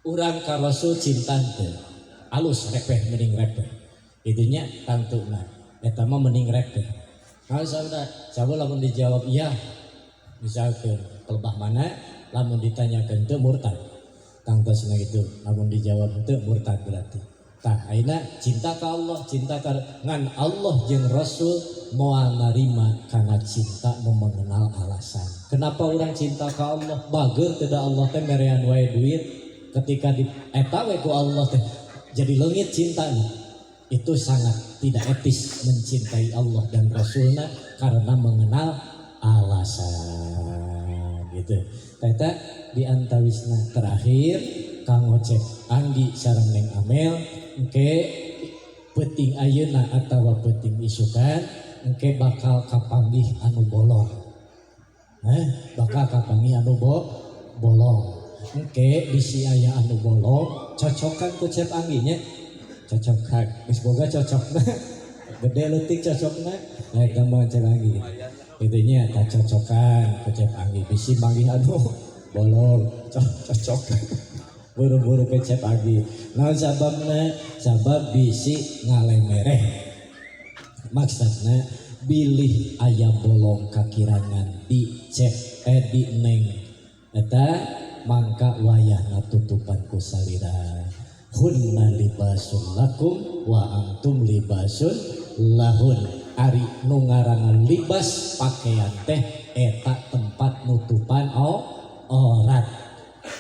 A: Urang ka Rasul cinta teu. Alus repeh mending repeh. Itunya tangtuna. Eta mah mending repeh. Kalau saudara, coba lamun dijawab iya. Misalkan pelebah mana, lamun ditanyakan teu murtad. Tangtosna gitu, lamun dijawab teu murtad berarti. Tah ayeuna cinta ka Allah, cinta ka ngan Allah jeung Rasul moal narima kana cinta nu mengenal alasan. Kenapa orang cinta ka Allah? Bager teu da Allah teh merean wae duit ketika di eta we ku Allah teh jadi leungit cintanya. Itu sangat tidak etis mencintai Allah dan Rasulna karena mengenal alasan gitu. Eta di antawisna terakhir Kang Ocep Anggi sareng Neng Amel engke peuting ayeuna atawa peuting isukan engke bakal kapanggih anu bolong. Bakal kapanggih anu bolong. Engke bisi aya anu bolong Cocokan ku Cep Anggi nya. Cocokan. Geus boga cocokna. Gede leutik cocokna. Nah, eta mah Cep Anggi. Kitu nya tah cocokan ku Cep Anggi. Bisi manggih anu bolong cocokan. Buru-buru ke Cep Anggi. Naon sababna? Sabab bisi ngalemereh. Maksudna bilih aya bolong kakirangan di cep di neng eta mangka wayahna tutupan ku salira. Hunna libasun lakum wa antum libasun lahun. Ari nu ngaranna libas pakaian teh eta tempat nutupan orat.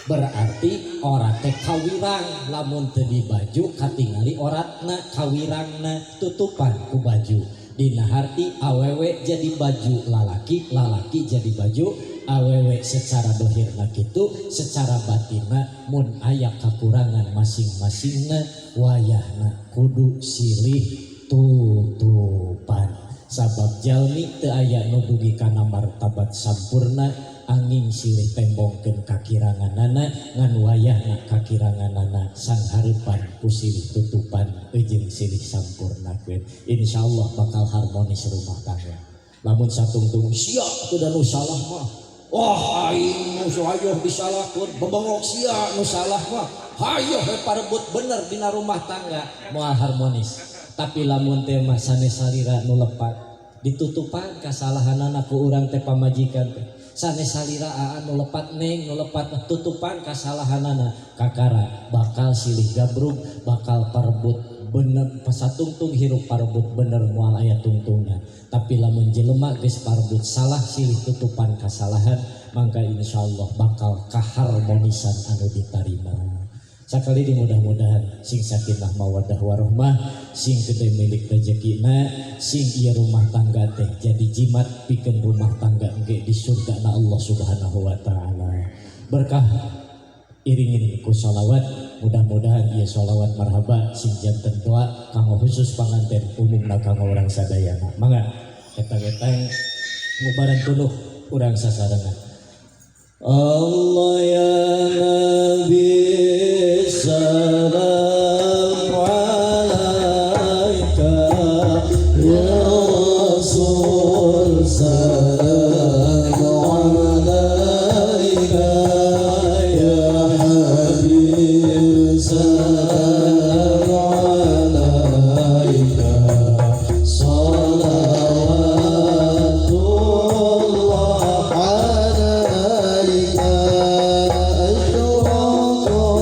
A: Berarti orat teh kawirang, lamun teu di baju katingali oratna kawirangna tutupan ku baju. Dina harti awewe jadi baju lalaki, lalaki jadi baju awewe secara dohirna kitu, secara batinna mun aya kakurangan masing-masingna wayahna kudu silih tutupan. Sabab jalmi teu aya nu dugi kana martabat sampurna angin silih tembongkeun kakiranganana ngan wayahna kakiranganana sanghareupan ku silih tutupan jeung silih sampurnakeun. Insyaallah bakal harmonis rumah tangga. Lamun satungtung sia atuh da nu salah mah, wah aing nu hayoh disalahkeun, bebengok sia nu salah mah, hayoh we parebut bener dina rumah tangga moal harmonis. Tapi lamun teh mah sanes salira nu lepat ditutupan kasalahanana ku urang teh pamajikan teh. Sanes salira aa nu lepat neng nu lepat tutupan kasalahanana kakara bakal silih gabrug, bakal parebut bener pasatungtung hirup parebut bener moal aya tungtungna. Tapi lamun jelema geus parebut salah silih tutupan kasalahan mangka insyaallah bakal kaharmonisan anu ditarima. Sakali di mudah-mudahan sing sakinah mawaddah warahmah, sing gede milik rezekina, sing ieu rumah tangga teh jadi jimat pikeun rumah tangga engke di surga na Allah Subhanahu wa taala. Berkah iringin ku sholawat, mudah-mudahan ieu sholawat marhaba sing janten doa kanggo khusus panganten umumna kanggo urang sadayana. Mangga eta-eta ngubaran tuluh urang sasarengan. Allah ya Nabi salam alaika
C: ya Rasul salam alaika ya Habib salam alaika salawatullah alaika asyraqal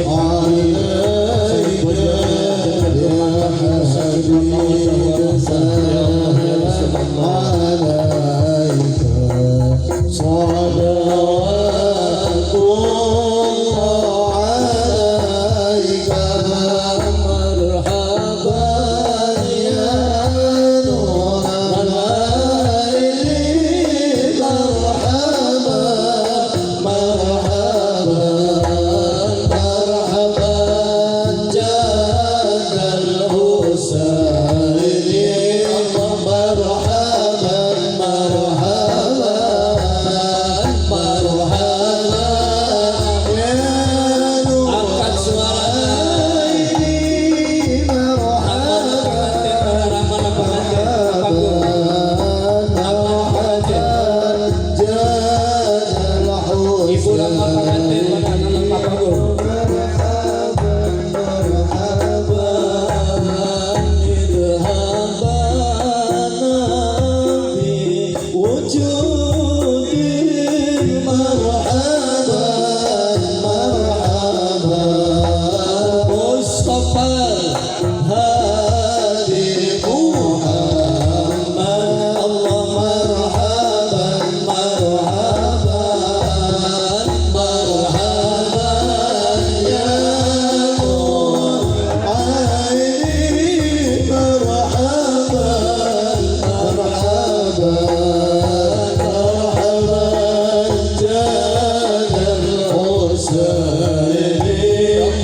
A: DKI,
C: عليك يا حبيب سلام عليك صلوات الله عليك
D: Marhaban
C: يا نور العين مرحبا مرحبا مرحبا جاد الحسين مرحبا مرحبا مرحبا يا نور
D: Angkat suaranya.
C: العين
D: Mana pengantin, mana mana pengantin, Pak Guru. Mana pengantin? Ibu Rama pengantin, mana mana Pak Guru. Mustafa
C: هادي محمد الله مرحبا مرحبا مرحبا يا نور عيني مرحبا مرحبا مرحبا جاد الحسين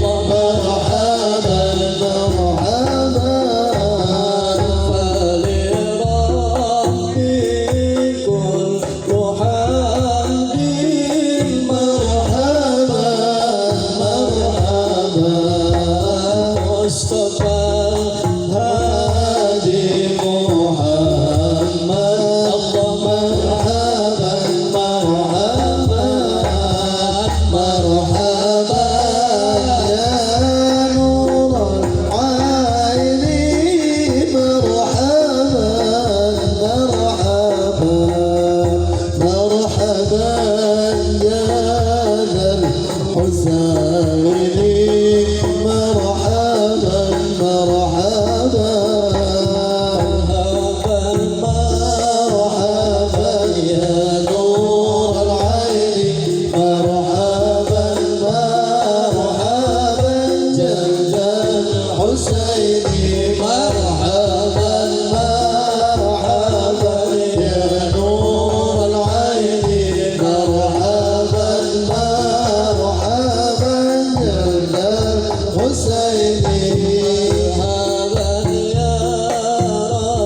C: مرحبا مرحبا
D: فلربي كل حمد
C: مرحبا مرحبا
D: مصطفى
C: هادي محمد الله مرحبا مرحبا مرحبا يا نور العين مرحبا مرحبا مرحبا يا ذا الحسين مرحبا مرحبا مرحبا يا نور العين مرحبا مرحبا جد الحسين مرحبا مرحبا يا نور العين مرحبا مرحبا جد الحسين
D: مرحبا يا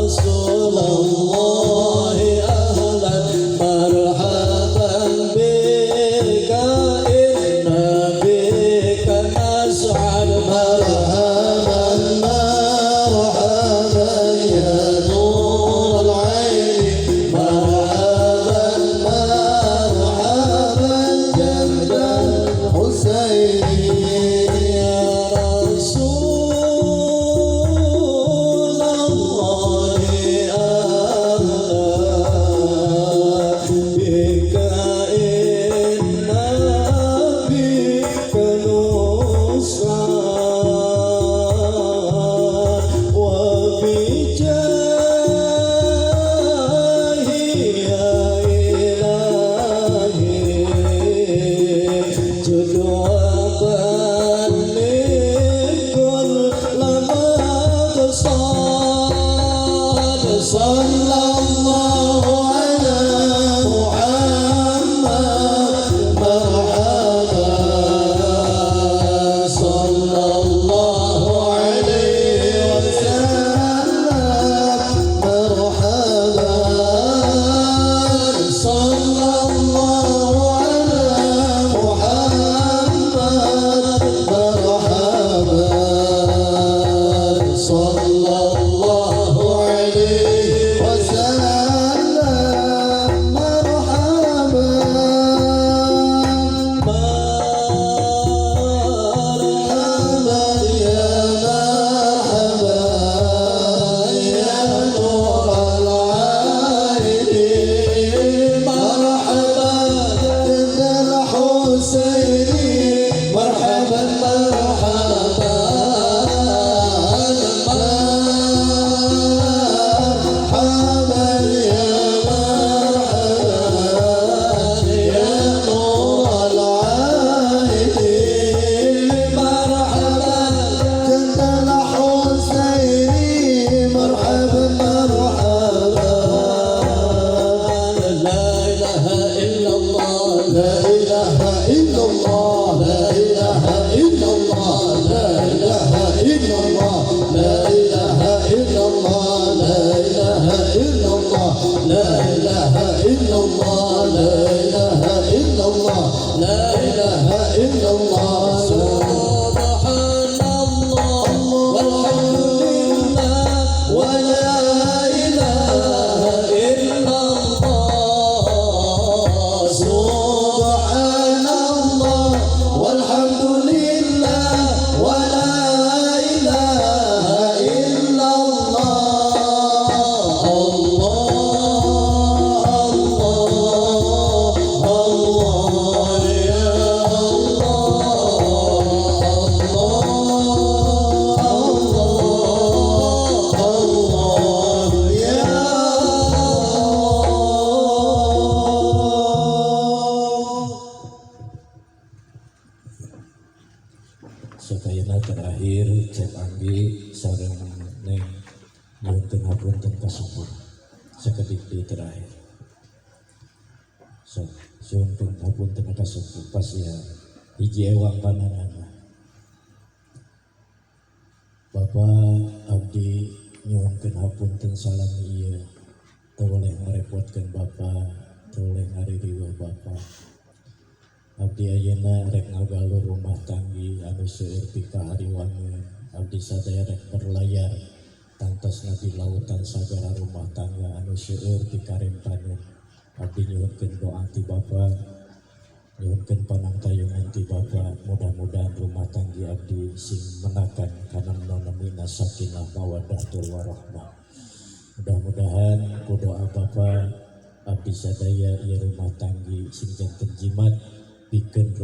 D: رسول الله أهلا مرحبا بك إن بك نسعد
C: مرحبا مرحبا يا نور العين مرحبا مرحبا جد الحسين
D: يا رسول
A: Sakayana terakhir, Cep Anggi sareng Neng nyuhunkeun hapunten kasupur. Sakedik deui terakhir. So, nyuhunkeun hapunten kasupur pas ya hiji ewang panangan. Bapak, abdi nyuhunkeun hapunten salami ieu. Teu boleh ngerepotkeun Bapak, teu boleh ngaririweuh Bapak. Abdi ayeuna rek ngagalur rumah tanggi anu seueur pikahariwangeun. Abdi sadaya rek berlayar tangtosna di lautan sagara rumah tangga anu seueur pikarempaneun. Abdi nyuhunkeun doa ti Bapak, nyuhunkeun panangtayungan ti Bapak. Mudah-mudahan rumah tanggi abdi sing menakan kana namina sakinah, mawaddah, warahmah. Mudah-mudahan ku doa Bapak, abdi sadaya ieu rumah tanggi sing janten jimat pikeun